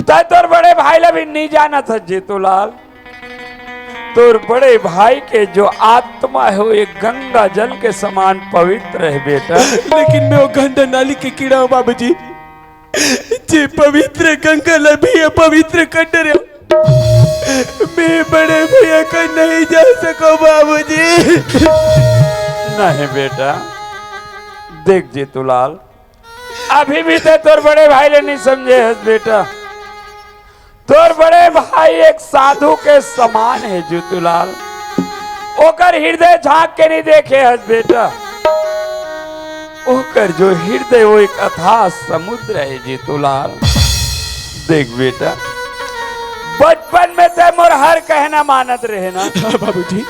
तय तोर बड़े भाई ला भी नहीं जानत हस जीतूलाल। तोर बड़े भाई के जो आत्मा है वो एक गंगा जल के समान पवित्र है बेटा। लेकिन मैं वो गंदा नाली के कीड़ा हूँ बाबूजी, जे पवित्र गंगा ला भी अपवित्र कर डरे। मैं बड़े भैया कर नहीं जा सको बाबूजी। नहीं बेटा, देख जीतूलाल, अभी भी ते तोर बड़े भाई ले नहीं समझे हस बेटा। तोर बड़े भाई एक साधु के समान है जीतूलाल, ओकर हृदय झांक के नहीं देखे हस बेटा। ओकर जो हृदय वो एक अथाह समुद्र है जीतूलाल। देख बेटा, बचपन में ते मोर हर कहना मानत रहे ना। हाँ बाबूजी।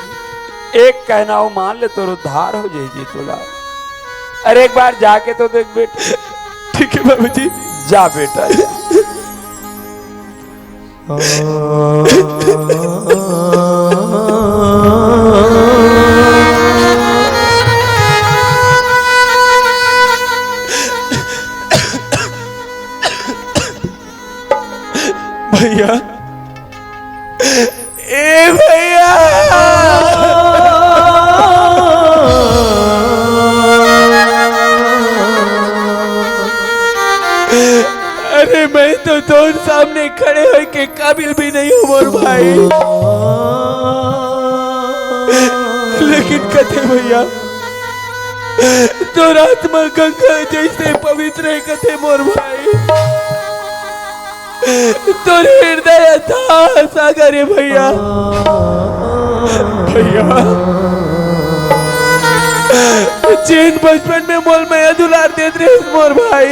एक कहना वो मान ले, तोर उद्धार हो जाए जीतूलाल। अरे, एक बार जाके तो देख बेटा। ठीक है बाबूजी। जा बेटा, जा। भैया, ए भैया, अरे मैं तो तोर सामने खड़े होए के काबिल भी नहीं हूँ मोर भाई, लेकिन कथे भैया, तोर आत्मा गंगा जैसे पवित्र है कथे मोर भाई। तोर हृदय अथाह सागर है भैया। भैया, जेन बचपन में मोल मया दुलार देत रहे मोर भाई,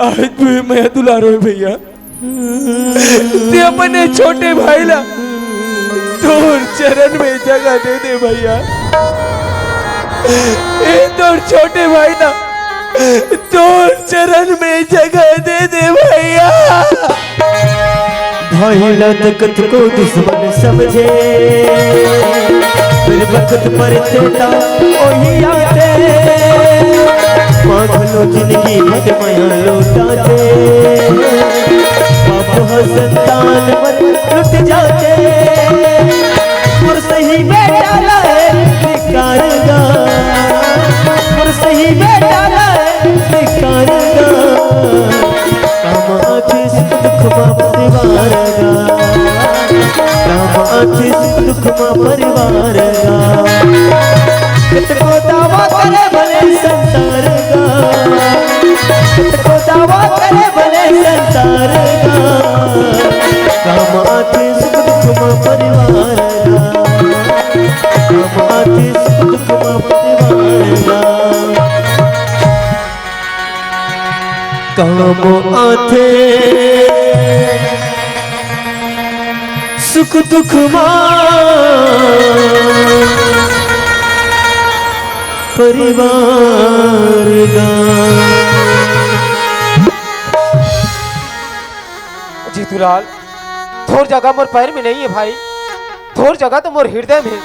आज भी मया दुलार होए भैया। ते अपने छोटे भाई ला तोर चरण में जगह दे दे भैया। ए तोर छोटे भाई ला तोर चरण में जगह दे दे भैया। भाई ला त कतको दुश्मन समझे, फिर वक्त पर तेता ओही आते। मांग लो जिंदगी भर मया लौटा दे, पाप ह संतान मन लुट जाते। मोर सही बेटा लाए धिक्कार गा, मोर सही बेटा लाए धिक्कार गा। राम आथे सुख दुख मा परिवार गा, राम आथे सुख दुख मा परिवार गा। कतको दावा करे भले संसार का, कतको दावा करे भले संसार का, काम आथे सुख दुख मा परिवार का, काम आथे सुख दुख मा परिवार का। काम आथे सुख दुख मा परिवार गा। जीतूलाल, तोर जगह मोर पैर में नहीं है भाई, तोर जगह तो मोर हृदय में।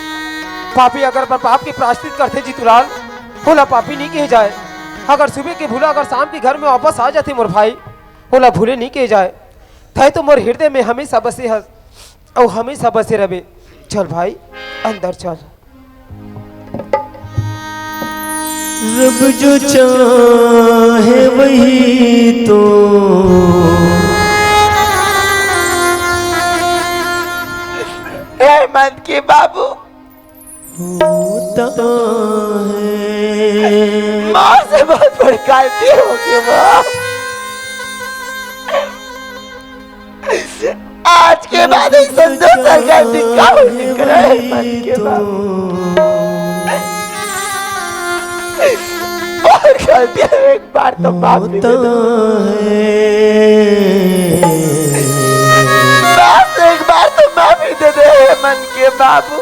पापी अगर अपन पाप के प्रायश्चित करथे जीतूलाल, ओला पापी नहीं कहे जाए। अगर सुबह के भूला अगर शाम के घर में वापस आ जाथे मोर भाई, ओला भूले नहीं कहे जाए। तैं तो मोर हृदय में हमेशा बसे हस, अउ हमेशा बसे रहे। चल भाई, अंदर चल। रब जो चाहे वही तो ए मन के बाबू, होता है। माँ से बहुत बड़ी गलती हो गई माँ। आज के बाद ऐसा दोसर गलती कभी नहीं करे, मन के बाबू। बहुत गलती है, एक बार तो माफी दे दे। बस एक बार तो माफी दे दे, मन के बाबू।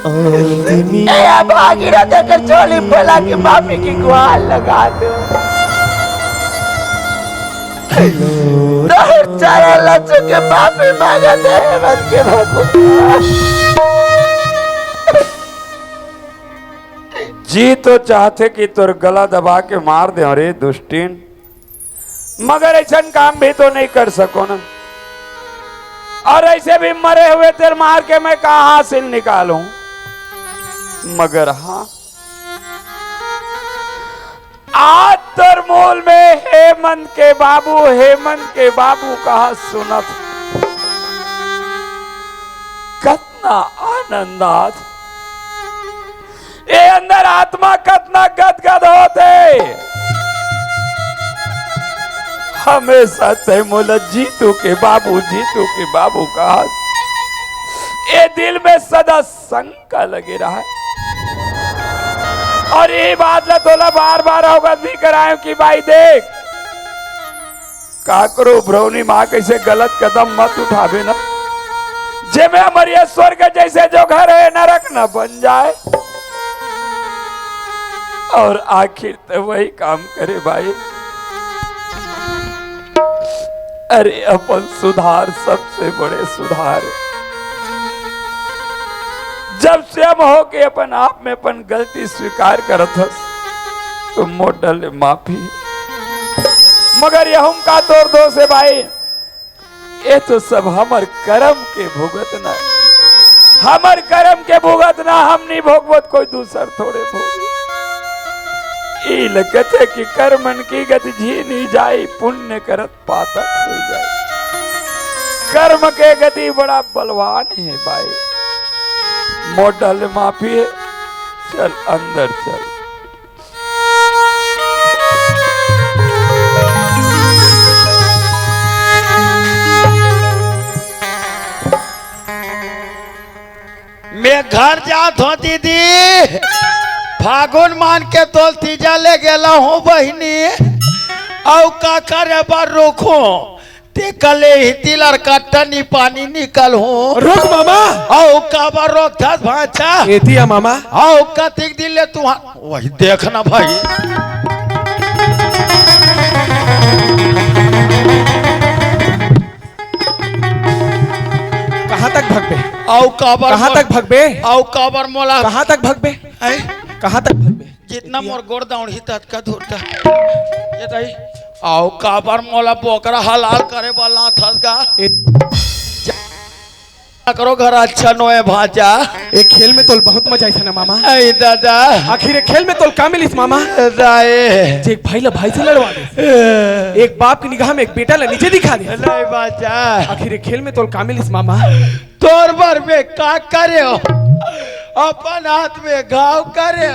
ए भागीरथ, एकर झोली फैला के माफी के गुहार लगा दो। तोर चारा लच्चू के माफी मांगा दे, मन के बाबू। जी तो चाहथे कि तोर गला दबा के मार दे रे दुष्टिन, मगर ऐसन काम भी तो नहीं कर सको ना। और ऐसे भी मरे हुए तेर मार के मैं कहाँ हासिल निकालूं? मगर हाँ, आज तोर मूल में हे मन के बाबू, हे मन के बाबू कहा सुनत, कतना आनंद आत। ए अंदर आत्मा कतना गदगद होथे। हमेशा तैं मोला जीतू के बाबू, जीतू के बाबू कहा। ए दिल में सदा शंका लगे रहा। और ये बात ला तोला बार-बार अवगत भी करायो कि भाई देख, काकरो उभरौनी माँ कइसे गलत कदम मत उठाबे ना, जेमे हमर ये स्वर्ग जइसे जो घर हे, नरक न बन जाए। और आखिर त वही काम करे भाई। अरे अपन सुधार सबसे बड़े सुधार हे। जब स्वयं होके अपन आप में अपन गलती स्वीकार करत हस, तो मोर डर ले माफी। मगर यहूं का तोर दोष हे भाई, ये तो सब हमर करम के भुगतना हे। हमर करम के भुगतना हम नहीं भोगबो त कोई दूसर थोड़े भोगे। ई लगथे कि कर्मन की गति जी नहीं जाई, पुण्य करत पातक होई जाए। कर्म के गति बड़ा बलवान हे भाई। मोर डर ले माफी हे, चल अंदर चल। मैं घर जात हों दीदी, फागुन मान के तोल तीजा ले गेला हों बहिनी, अउ का करे बर रुकहूं, ते कले ही तिलर कट्टा नी पानी निकल हों। रुक मामा। अउ काबर रोकथस भांचा? एती आ मामा। अउ कतिक दिन ले तुहां, वही देखना भाई। कहां तक भगबे? अउ काबर कहां मोला तक भगबे? अउ काबर मोला कहां तक भगबे? हैं? कहां तक भगबे? जितना मोर गोड़ दौड़ही ततका दूर तक। ये तही। अउ काबर मोला बोकरा हलाल करे बर लाथस गा? ए- जा करो घर अच्छा नोहे भांचा। ए खेल में तोल बहुत मजा आइस ना मामा। अई दादा। आखिर ए खेल में तोल का मिलिस मामा? दाए। जे एक भाई ला भाई से लड़वा दे। एक बाप की निगाह में एक बेटा ला नीचे दिखा दे। नहीं भांचा। आखिर ए खेल में तोल का मिलिस मामा? तोर बर मैं का करे हों? अपन हाथ में घाव करे।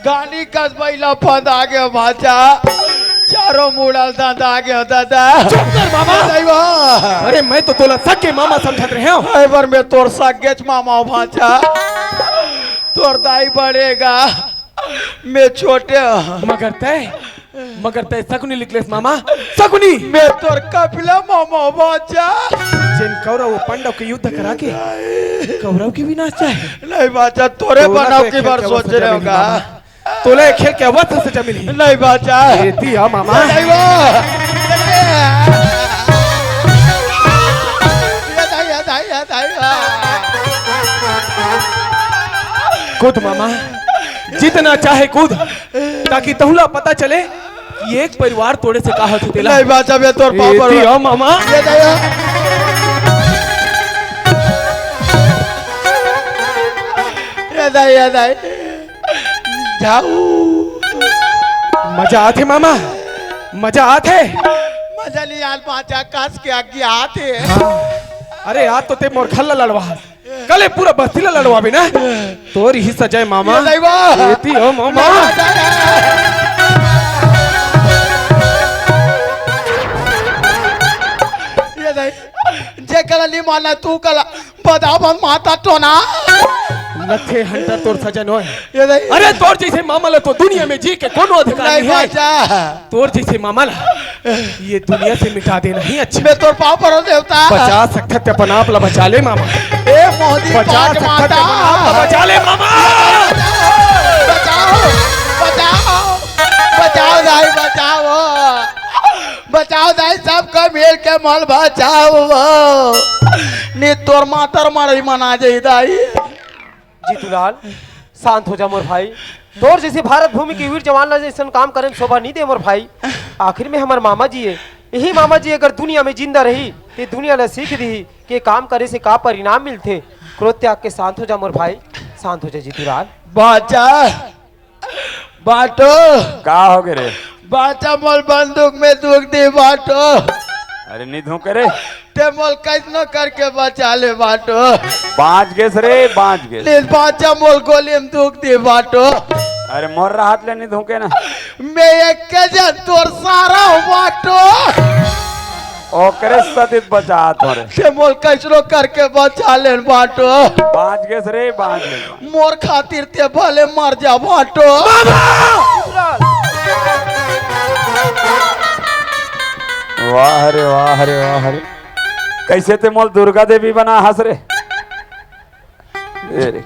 गानी कस बइला फंदा गे भांचा, चारों मुड़ल दंदा गे दादा। चुप कर मामा। दैवा। अरे मैं तो तोला सगे मामा समझत रहे हूँ। अरे पर मैं तोर सगेच मामा हूँ भांचा। तोर दाई बड़े गा, मैं छोटे हूँ। मगर तय मगर तय सकुनी निकलेस मामा, सकुनी। मैं तोर कपिला मामा हूँ भांचा। जेन कौरव अउ पांडव के युद्ध करा के कौरव के विनाश चाहे। नहीं भांचा, तोरे बनाव के बार सोच रहे होगा। तोला ए खेल के अवश्य सजा मिलही। नहीं भांचा। एती आ मामा। नहीं वो। ये दाई, ये दाई, ये दाई, ये। कूद मामा, जितना चाहे कूद, ताकि तहुला पता चले कि एक परिवार तोड़े से का होथे तेला। नहीं भांचा, मैं तोर पाँव पर एती आ मामा। ये दाई, ये। ये दाई, ये दाई। जाऊ। मजा आथे मामा, मजा आथे। मजा नहीं आल भांचा, कस के आगे आथे। हाँ। अरे आज तो ते मोर घर ला लड़वा, कल ए पूरा बस्ती ला लड़वाबे ना। तोर ही सजा ए मामा। ये दाई वा। एती आ मामा। ये दाई, जे कला नहीं माना तू कला। बता बन माता टोना। लथे हंटर तोर सजा नोहे। ये नहीं। अरे तोर जैसे मामा ला तो दुनिया में जी के कोनो अधिकार नहीं नहीं है। भांचा। तोर जैसे मामा ला ये दुनिया से मिटा देना ही अच्छा। मैं तोर पाँव पर हूँ देवता। बचा सकत ते अपन आप ला बचा ले मामा। ए मोदी बचा पाँच सकत ते माता। अपन आप ला बचा ले मामा। बचाओ, बचाओ, बचाओ दाई, बचाओ। बचाओ दाई, सबका मिल के मोल बचाओ। नी तोर मातर मरई मना जाई दाई। जीतूलाल, शांत हो जा मोर भाई। तोर जैसे भारत भूमि के वीर जवान ला जैसन काम करन शोभा नहीं दे मोर भाई। आखिर में हमर मामा जी है, यही मामा जी अगर दुनिया में जिंदा रही, ते दुनिया ला सीख दी कि काम करे से का परिणाम मिलथे। क्रोध त्याग के शांत हो जा मोर भाई, शांत हो जा जीतूलाल। बाचा। बाटो। का हो गे रे? बाचा मोल बंदूक में धुक दी बाटो। अरे नी धुके रे। ते मोल कैसनो करके बचा ले बाटो। बाँच गेस रे, बाँच गेस। ले बाचा मोल गोली में धुक दी बाटो। अरे मोर रहत ले नी धुके ना। मैं एक के जन तोर सारा हो बाटो। ओकरे सदित बचात हो रे। ते मोल कैसनो करके बचा लेन बाटो। बाँच गेस रे, बाँच गेस। मोर खातिर ते भले मर जा बाटो। वाह रे, वाह रे, वाह रे। कैसे ते मोल दुर्गा देवी बना हस रे। ए रे,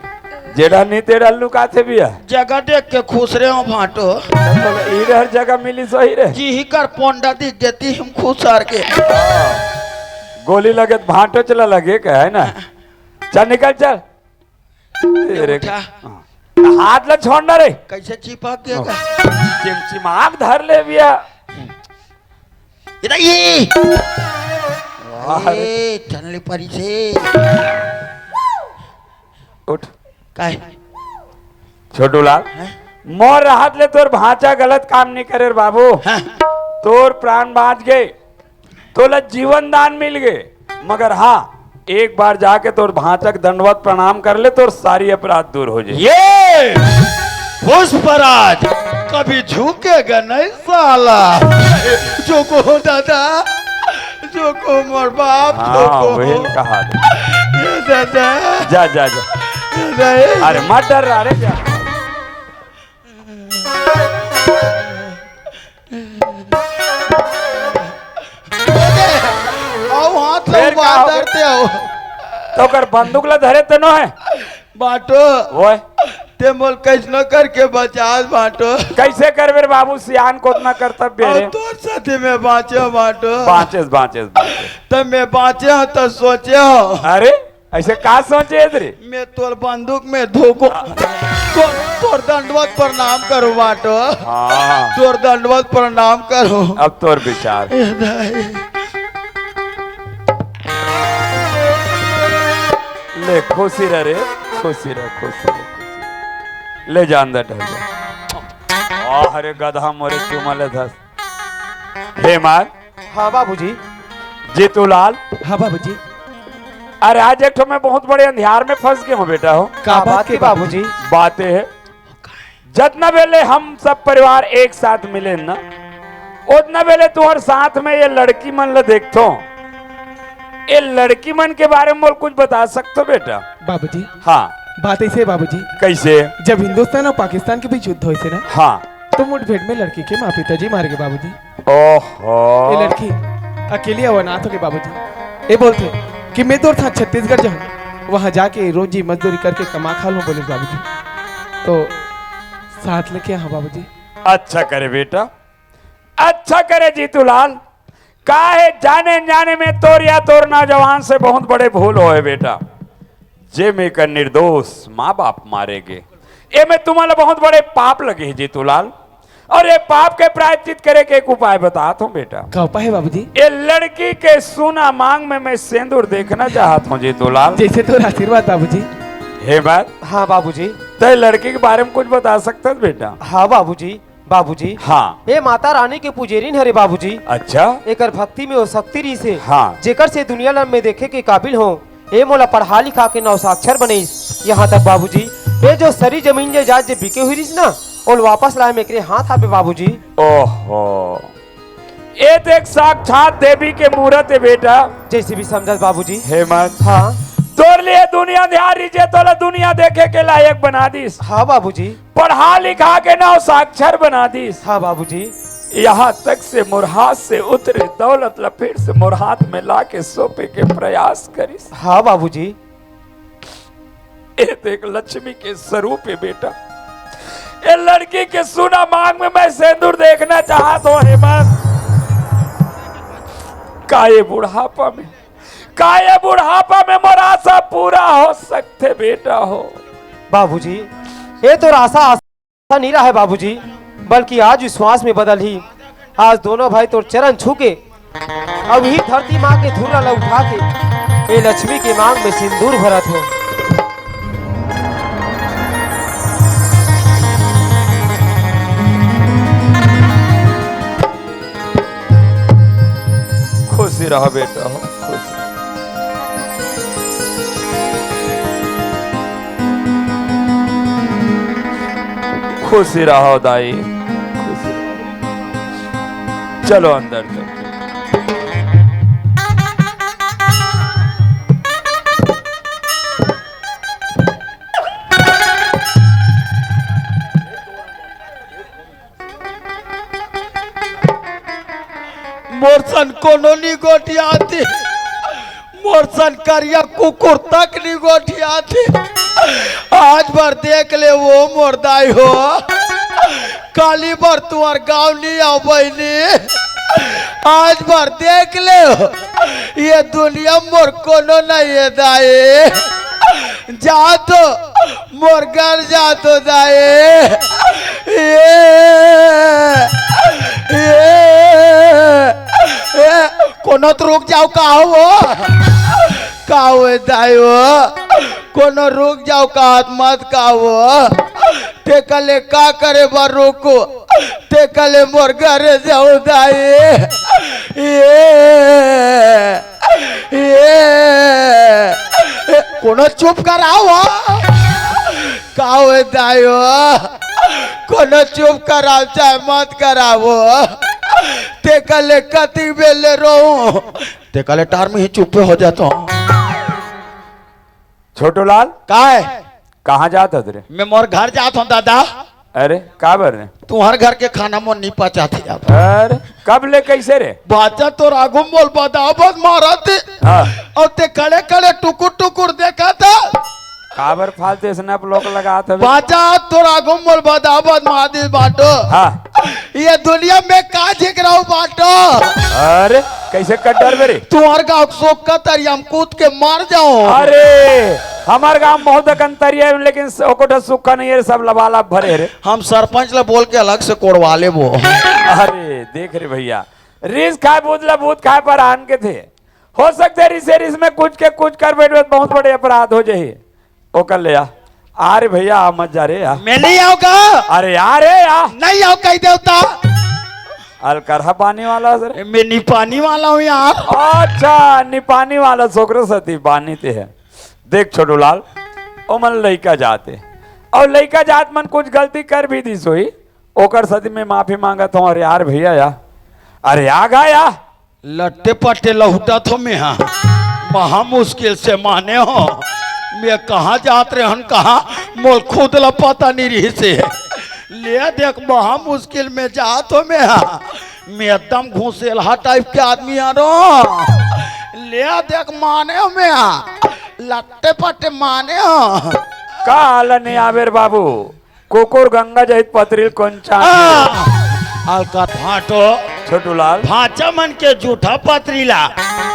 जेड़ा नी तेड़ा लुकाथे बिया। जगह देख के खुश रे हो भाटो। ई डहर जगह मिली सही रे। जी ही कर पोंडा दिख देती हम खुश हर के। गोली लगे त भाटो चला लगे के है ना। चल निकल चल। ए रे। उठा। हाँ। हाथ ला छोड़ ना रे। कैसे चिपक गया का? चिमचिमाक धर ले बिया। इधर ये। वाह रे। ए, ठनले परी से। उठ। काय? छोटू लाल, हैं? मोर रहत ले तोर भांचा गलत काम नहीं करे रे बाबू। हाँ। तोर प्राण बाँच गे, तोला जीवन दान मिल गे, मगर हाँ, एक बार जाके तोर भांचा के दंडवत प्रणाम कर ले, तोर सारी अपराध दूर हो जाए। ये पुष्पराज कभी झुकेगा नहीं साला। झुको दादा, झुको मोर बाप, हाँ, झुको। वही कहा दे। ये दादा। जा, जा, जा। दादा, ये अरे मत डर रहा रे, जा। आओ हाथ ला फिर का उबार हो गया? धरते हो। तो कर बंदूक ला धरे तनो है। बाटो। ओए। ते मोल कैसनो करके बचास बाटो। कैसे करबे रे बाबू, सियान को उतना कर्तव्य और है। तोर साथे में बाँचे हो बाटो। बाँचेस, बाँचेस, बाँचेस। तब मैं बाँचे हो तो सोचे हो। अरे, ऐसे का सोचे रे? मैं तोर बंदूक में धोको। तोर, तोर दंडवत प्रणाम करो बाटो। हाँ। तोर दंडवत प्रणाम करो। अब तोर विचार। ए दाई। ले, खुशी रह रे, खुशी रह, खुशी रह, खुशी रह। ले जा अंदर ढल जा। आह रे गधा मोरे चुमा ले धस। हे मार। हाँ बाबूजी। जीतूलाल। हाँ बाबूजी। अरे, आज एक ठो मैं बहुत बड़े अंधियार में फंस गया हूँ बेटा हो। का बात के बाबूजी? बात ये है, जतना बेले हम सब परिवार एक साथ मिले ना, उतना बेले तुम्हारे साथ में ये लड़की मन ला देखतो। ये लड़की मन के बारे में मोला कुछ बता सकतो बेटा? बाबूजी। हाँ। बात ऐसे है बाबूजी। कैसे? जब हिंदुस्तान और पाकिस्तान के बीच युद्ध होइस ना, हाँ। तो मुठभेड़ में लड़की के माँ पिताजी मार गए बाबूजी। ओहो। ये लड़की अकेली अउ अनाथ हो गई बाबूजी। ये बोलथे कि मैं तोर साथ छत्तीसगढ़ जाहूँ, वहाँ जाके रोजी मजदूरी करके कमा खा लूँ, बोले बाबूजी। तो साथ लेके आया हूँ बाबूजी। अच्छा करे बेटा, अच्छा करे जीतूलाल। काहे जाने अनजाने में तोर या तोर नौजवान से बहुत बड़े भूल होए बेटा। जे में कर निर्दोष माँ बाप मारे गे, ये में तुम्हारा बहुत बड़े पाप लगे है जीतूलाल। और ये पाप के प्रायश्चित करे के एक उपाय बतात हूँ बेटा। का उपाय है बाबूजी? ये लड़की के सूना मांग में मैं सेंदूर देखना चाहत हूँ जीतूलाल। जैसे तोर आशीर्वाद बाबूजी। हे बात। हाँ बाबूजी। तय लड़की के बारे में कुछ बता सकत बेटा? हाँ बाबूजी। बाबूजी। हाँ। ये माता रानी के पुजेरिन हरे बाबूजी। अच्छा। एकर भक्ति में वो शक्ति रहिस हे। हाँ। जेकर से दुनिया ला मैं देखे के काबिल हो। ये मोला पढ़ा लिखा के नौ साक्षर बनइस। यहाँ तक बाबूजी, ये जो सरी जमीन जायदाद जे बिके हुई रहिस ना, ओला वापस लाए में एकरे हाथ आबे बाबूजी। ओहो, ये देख साक्षात देवी के मूरत है बेटा। जैसे भी समझस बाबूजी। हेमंत। हाँ। तोर लिए दुनिया अंधियार रहिस हे, तोला दुनिया देखे के लायक बना दिस। हाँ बाबूजी। पढ़ा लिखा के नौ साक्षर बना दिस। हाँ बाबूजी। यहाँ तक से मोर हाथ से उतरे दौलत ला फिर से मोर हाथ में ला के सौंपे के प्रयास करिस। हाँ बाबूजी। ये देख लक्ष्मी के स्वरूप है बेटा। ये लड़की के सूना मांग में मैं सेंदूर देखना चाहत हूँ हेमंत। का ये बुढ़ापा में, का ये बुढ़ापा में मोर आशा पूरा हो सकथे बेटा हो? बाबूजी, ये तो आशा आशा नहीं रहा है बाबूजी, बल्कि आज विश्वास में बदल ही। आज दोनों भाई तोर चरण छू के, अब ही धरती माँ के धुर्रा ला उठा के, ये लक्ष्मी के मांग में सिंदूर भरत हो। खुशी रहा बेटा हो, खुशी। खुशी रहो दाई, खुशी रहो। चलो अंदर चलो। मोर सन कोनो नी गोठियाथे, मोर सन करिया कुकुर तक नी गोठियाथे। आज भर देख ले वो मोर दाई हो, काली भर तुंहर गांव नी आव बहिनी। आज भर देख ले, ये दुनिया मोर कोनो नहीं है दाई। जा तो मोर घर जा तो दाई। ये, ये, ये, कोनो तो रुक जाओ, का हो? का हो दाई हो? कोनो रुक जाओ, का हाथ मत का हो? ते कले का करे बर रुको? ते कले मोर घर जाओ दाई। ये, ये, ए, कोनो चुप कराओ। का हो दायो? कोनो चुप कराओ, चाहे मत कराओ। ते कले कति बेले रहूं, ते कले टार में ही चुप हो जाता हूँ। छोटू लाल। का है? कहाँ जात हस रे? मैं मोर घर जात हूँ दादा। अरे, का बर रे? तुंहर घर के खाना मोर नहीं पचाथे अब। अरे, कब ले कैसे रे? बाचा तोर आगू मोल बदाबद मारत हे। हाँ। अउ ते खड़े खड़े टुकुर टुकुर देखत हे। काबर फालतू अइसने आप लोग लगात हवे? बाचा तोर आगू मोल बदाबद मार दिस बाटो। हाँ। ये दुनिया में का झिकराऊ बाटो? अरे, कैसे कट डरबे रे? तुंहर गाँव सोक्का तरिया में कूद के मर जाओ। अरे, हमर गाँव में बहुत अकन तरिया हे, लेकिन स-, ओकोठा सूखा नहीं है, सब लबालब भरे हे रे। हम सरपंच ला बोल के अलग से कोड़वा लेबो। अरे, देख रे भैया, रिस खाए भूत ला भूत खाए पर आन के थे। हो सकथे रिसे रिस में कुछ के कुछ कर बैठबे त बहुत बड़े अपराध हो जाही। ओकर ले आ। आ रे भैया, आ मत जा रे, आ। मैं नहीं आऊंगा। अरे आ रे, आ। नहीं आऊं कही देवता। अलकरहा पानी वाला हस रे? मैं निपानी वाला हूँ यार। अच्छा, निपानी वाला, सोकरे सती पानी ते है। देख छोटू लाल, ओमन लइका जात हे, अउ लइका जात मन कुछ गलती कर भी दिस होही, ओकर सती मैं माफी मांगत हूँ। अरे यार भैया या, अरे आ गा या। लट्टे पट्टे लहुटत हो मैं हा, महा मुश्किल से माने हो। मैं कहाँ जात रेहेन, कहाँ, मोल खुद ला पता नहीं रहिसे। ले देख, महा मुश्किल में जात हो मैं हा। मैं एकदम घुसेलहा टाइप के आदमी आ रो। ले देख, माने हो मैं हा, लट्टे पट्टे माने हो। का हाल नहीं आवेर बाबू? कुकुर गंगा जहित पतरील कोन चाट? आ, अलकत भांटो। छोटू लाल। भांचा मन के जूठा पतरीला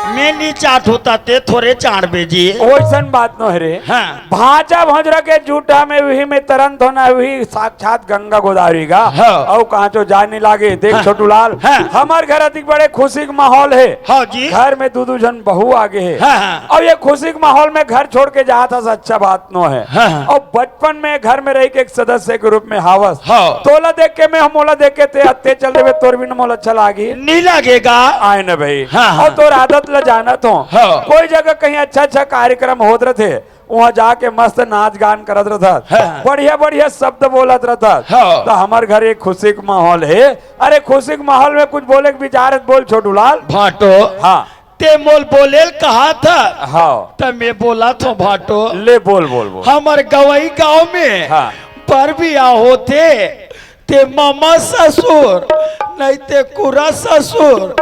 मैं नी चाटू त ते थोरे चाटबे जी। ओइसन बात नो हे रे। हाँ। भांचा भोजरा के जूठा में उही में तरंत होना, उही साक्षात गंगा गोदावरी गा। हाँ। अउ कहाँ चो जाय नी लागे। देख हाँ। छोटू लाल, हाँ। हमर घर अतिक बड़े खुशी के माहौल हे। हाँ जी। घर में दू दू झन बहू आगे हे। हाँ, हाँ। अउ ये खुशी के माहौल में घर छोड़ के जात हस, अच्छा बात नो हे। हाँ, हाँ। अउ बचपन में घर में रही के एक सदस्य के रूप में हावस। हाँ। तोला देख के मैं, मोला देख के ते, ते चल देबे, तोर बिना मोला अच्छा लागी? नहीं लगेगा। आय न भाई। हाँ, हाँ। अउ तोर आदत ला जानत हो। हाँ। कोई जगह कहीं अच्छा अच्छा कार्यक्रम होत रथे, वहाँ जाके मस्त नाच गान करत रहत, हाँ। बढ़िया बढ़िया शब्द बोलत रहत। हाँ। तो हमर घर एक खुशी के माहौल हे। अरे खुशी के माहौल में कुछ बोले के विचार हे त बोल छोटू लाल। भांटो। हाँ। ते मोल बोलेल कहा था। हाँ। त मैं बोलत हों भांटो। ले बोल, बोल, बोल। हमर गवई गांव में हाँ। बर बियाह होथे, ते ममा ससुर, नहीं ते कुरा ससुर,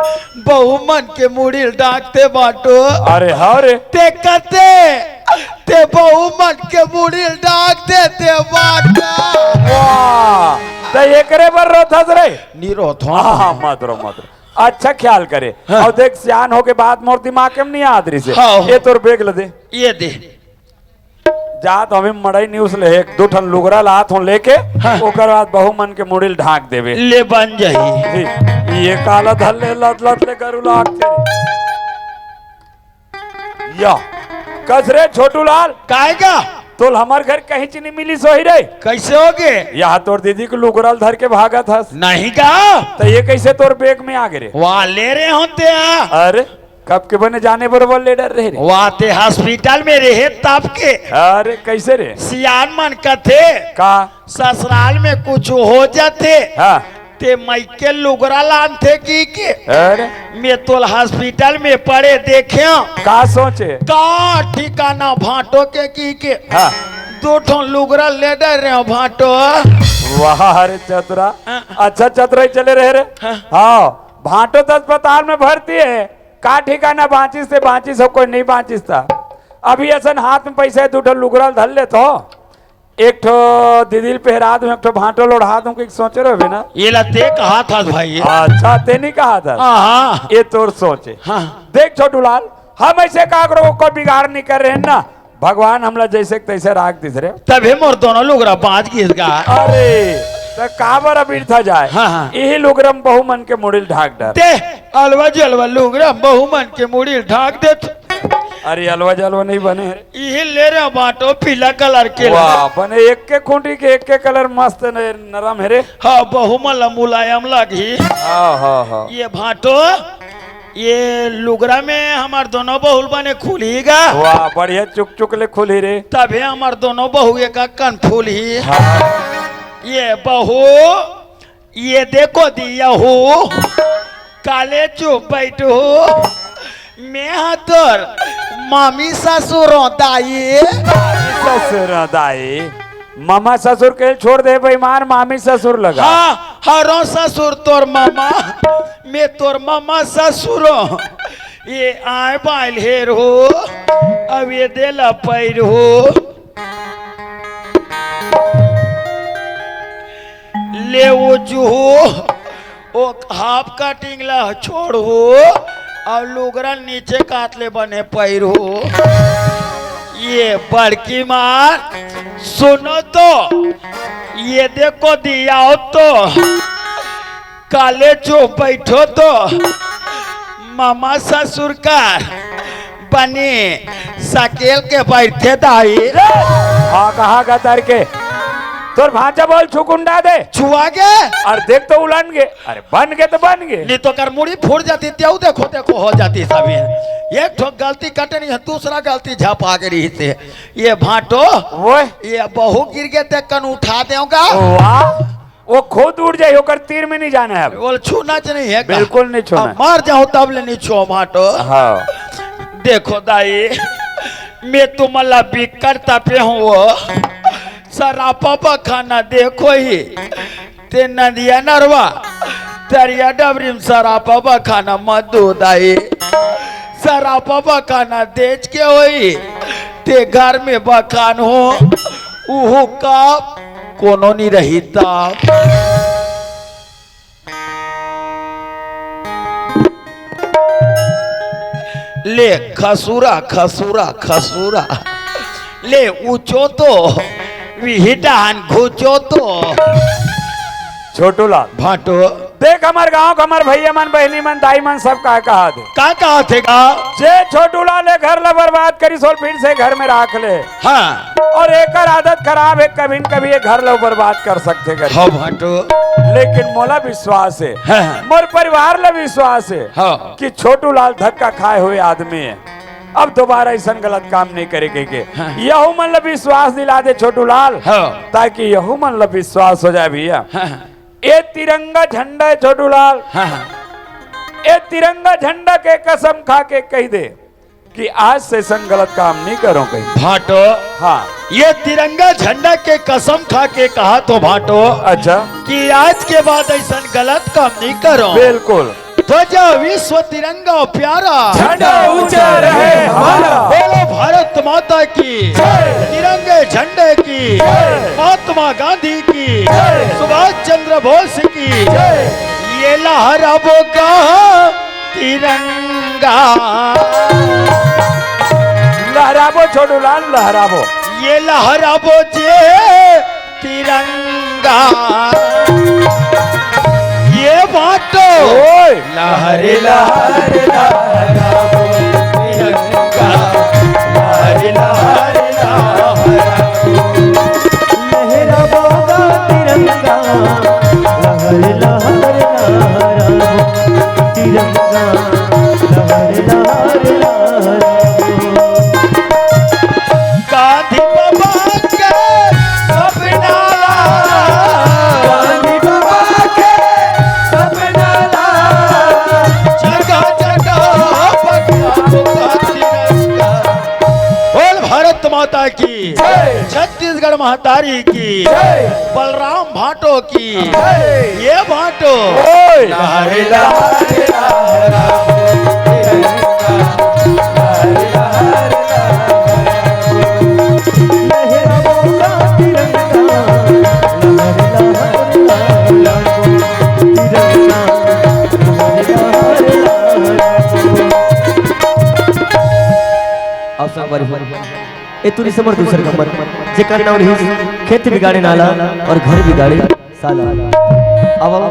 बहू मन के मुड़ी ल ढांकथे भांटो। अरे हाँ रे। ते कथे, ते बहू मन के मुड़ी ल ढांक देथे भांटो। वाह, त एकरे बर रोथस रे? नी रोथों। हाँ, हाँ, मत रो, मत रो। अच्छा ख्याल करे। हाँ। अउ देख, सियान होके बात मोर दिमाग में नहीं आत रहिसे। हाँ। ये तोर bag ल दे। ये दे। जात हवे मड़ई news ले, एक दू ठन लुगरा लात हों लेके, हाँ। ओकर बाद बहू मन के मुड़ी ल ढांक देबे। ले बन जाही। ये काला धर ले, लट लट ले गरू लागथे। या, कस रे छोटू लाल? काय गा? तोल हमर घर कहीं च नहीं मिलिस होही रे। कैसे होगे? यहाँ तोर दीदी के लुगरा ल धर के भागत हस। नहीं गा। त ये कैसे तोर bag में आगे रे? वाह, ले रहे होते हैं। अरे, कब के बने जाने बरोबर ले डर रहे रे? वाह, ते hospital में रहे तब के। अरे, कैसे रे? सियान मन कथे। का? ससुराल में कुछ हो जाथे। हाँ। ते मइके लुगरा लानथे की के। अरे। मैं तोल hospital में पड़े देखेंव। का सोचे? का ठिकाना भांटो के की के। हाँ। दू ठन लुगरा ले डर रहे हो भांटो। वाह रे चतरा। हाँ। अच्छा चतरा ही चले रहे रे। हाँ। हाँ, भांटो त अस्पताल में भर्ती हे। का ठिकाना बांचिस ते बांचिस हो, कोई नहीं बांचिस त। अभी असन हाथ में पैसा हे, दू ठन लुगरा धर लेथों। एक ठो दीदी ल पहरा दूं, एक ठो भांटो ल ओढ़ा दूं, कहिके सोचे रहे ना? ये ला ते कहा था भाई। अच्छा, ते नहीं कहा था? हाँ, हाँ। ये तोर सोच हे। हाँ। देख छोटू लाल, हम ऐसे काकरो को बिगाड़ नहीं कर रहे हैं ना, भगवान हमला जैसे के तैसे राख दिस रे। तभे मोर दोनों लुगरा बांच गिस गा। अरे, त काबर अब इरथा जाए? हाँ, हाँ। यही लुगरा म बहू मन के मुड़ी ल ढांक डर। ते अलवा जलवा लुगरा म बहू मन के मुड़ी ल ढांक देत। अरे, अलवा जलवा नहीं बने हे। इही ले रहे भांटो पीला colour के वाह, ला। बने एक के खूंटी के एक के colour मस्त न-, नरम हे रे। हाँ, बहू मन ला मुलायम लगही। हाँ, हाँ, हाँ। ये भांटो, ये लुगरा में हमर दोनों बहू ल बने खुलही गा। वाह, बढ़िया चुक चुक ले खुलही रे। तभे हमर दोनों बहू एक कन फूलही। हाँ। ये बहू, ये देखो दिया हो, काले चुप बैठ हो। मैं हा तोर मामी ससुर हो दाई। ससुर हो दाई, मामा ससुर के छोड़ दे बेईमान, मामी ससुर लगा। हाँ, हरो ससुर तोर मामा, मैं तोर मामा ससुर हो। ये आय बाइल हेर हो, अब ये देला पैर हो। ले वो जूहू, ओ half cutting ला छोड़हू, अउ लुगरा नीचे कात ले बने पहिरहू। ये बड़की माँ, सुनो तो, ये देखो दिया हो तो, काले जो बैठो तो, मामा ससुर का बनी सकेल के बैठे दाई। हाँ, कहा गतर के। तोर भांचा बोल छुकुंडा दे। छुआ गे। अउ देख तो उलन गे। अरे बन गे तो बन गे। नहीं तो कर मुड़ी फूट जाती, तेऊ देखो, देखो हो जाती सभी। एक ठो गलती कटनी हे, दूसरा गलती झपा के रही थे। ये भांटो, ओए। ये बहू गिर गे ते कन उठा देगा। वाह, वो खुद उठ जाए, ओकर तीर में नहीं जाना है अब। बोल छूना च नहीं हे का? बिल्कुल नहीं छूना। अब मर जाऊं तब ले नहीं छुओ भांटो। हाँ। देखो दाई, मैं तुमला बिकट तपे हूँ वो। सरापा बखाना देखो ही, ते नदिया नरवा, तरिया डबरी में सरापा बखाना मत दो दाई। सरापा बखाना देच के होई, ते घर में बखान हो, उहू का कोनो नहीं रही ता। ले खसूरा, खसूरा, खसूरा। ले ऊंचो तो, विही डहान घुचो तो। छोटू लाल। भांटो। देख हमर गांव के हमर भैया मन, बहिनी मन, दाई मन सब का कहा थे। का कहा थे गा? जे छोटू लाल ए घर ला बर्बाद करिस, ओला फिर से घर में राख ले। हाँ। अउ एकर आदत खराब हे, कभी न कभी ये घर ला बर्बाद कर सकथे करके। हाँ भांटो। लेकिन मोला विश्वास हे, हाँ, हाँ। मोर परिवार ला विश्वास हे, हाँ। कि छोटू लाल धक्का खाए हुए आदमी हे, अब दोबारा अइसन गलत काम नहीं करे कहिके। हाँ। यहू मन ला विश्वास दिला दे छोटू लाल, हाँ। ताकि यहू मन ला विश्वास हो जाए भैया। हाँ, हाँ। ए तिरंगा झंडा हे छोटू लाल, हाँ, हाँ। ए तिरंगा झंडा के कसम खा के कहि दे कि आज से अइसन गलत काम नहीं करों कहीं। भांटो। हाँ। ये तिरंगा झंडा के कसम खा के कहा तो भांटो। अच्छा। कि आज के बाद अइसन गलत काम नहीं करों। बिल्कुल। ध्वजा विश्व तिरंगा प्यारा। झंडा ऊंचा रहे हमारा। बोलो भारत माता की। जय। तिरंगे झंडे की। जय। महात्मा गांधी की। जय। सुभाष चंद्र बोस की। जय। ये लहराबो का तिरंगा। लहराबो छोटू लाल, लहराबो। ये लहराबो जे तिरंगा। ये बात तो ओए। लहरे लहरे लहराबो तिरंगा। लहरे लहरे लहराबो। लहराबो गा तिरंगा, लहर लहर लहराबो। तिरंगा, लहर लहर लहराबो। गांधी बाबा के सपना ला, गांधी बाबा के सपना ला, जगह जगह फहराबो गा तिरंगा। बोल भारत माता की जय। छत्तीसगढ़ महतारी की जय। बलराम भांटो की जय। ये भांटो ओए। लहरे लहरे लहराबो तिरंगा, लहरे लहरे लहराबो। लहराबो गा तिरंगा, लहरे लहरे लहराबो। तिरंगा, लहरे लहरे लहराबो। आप सब बारी ए तुरी समर दूसर कमर, जेकर नाम रहिस खेत बिगाड़े नाला अउ घर बिगाड़े साला। अब, अब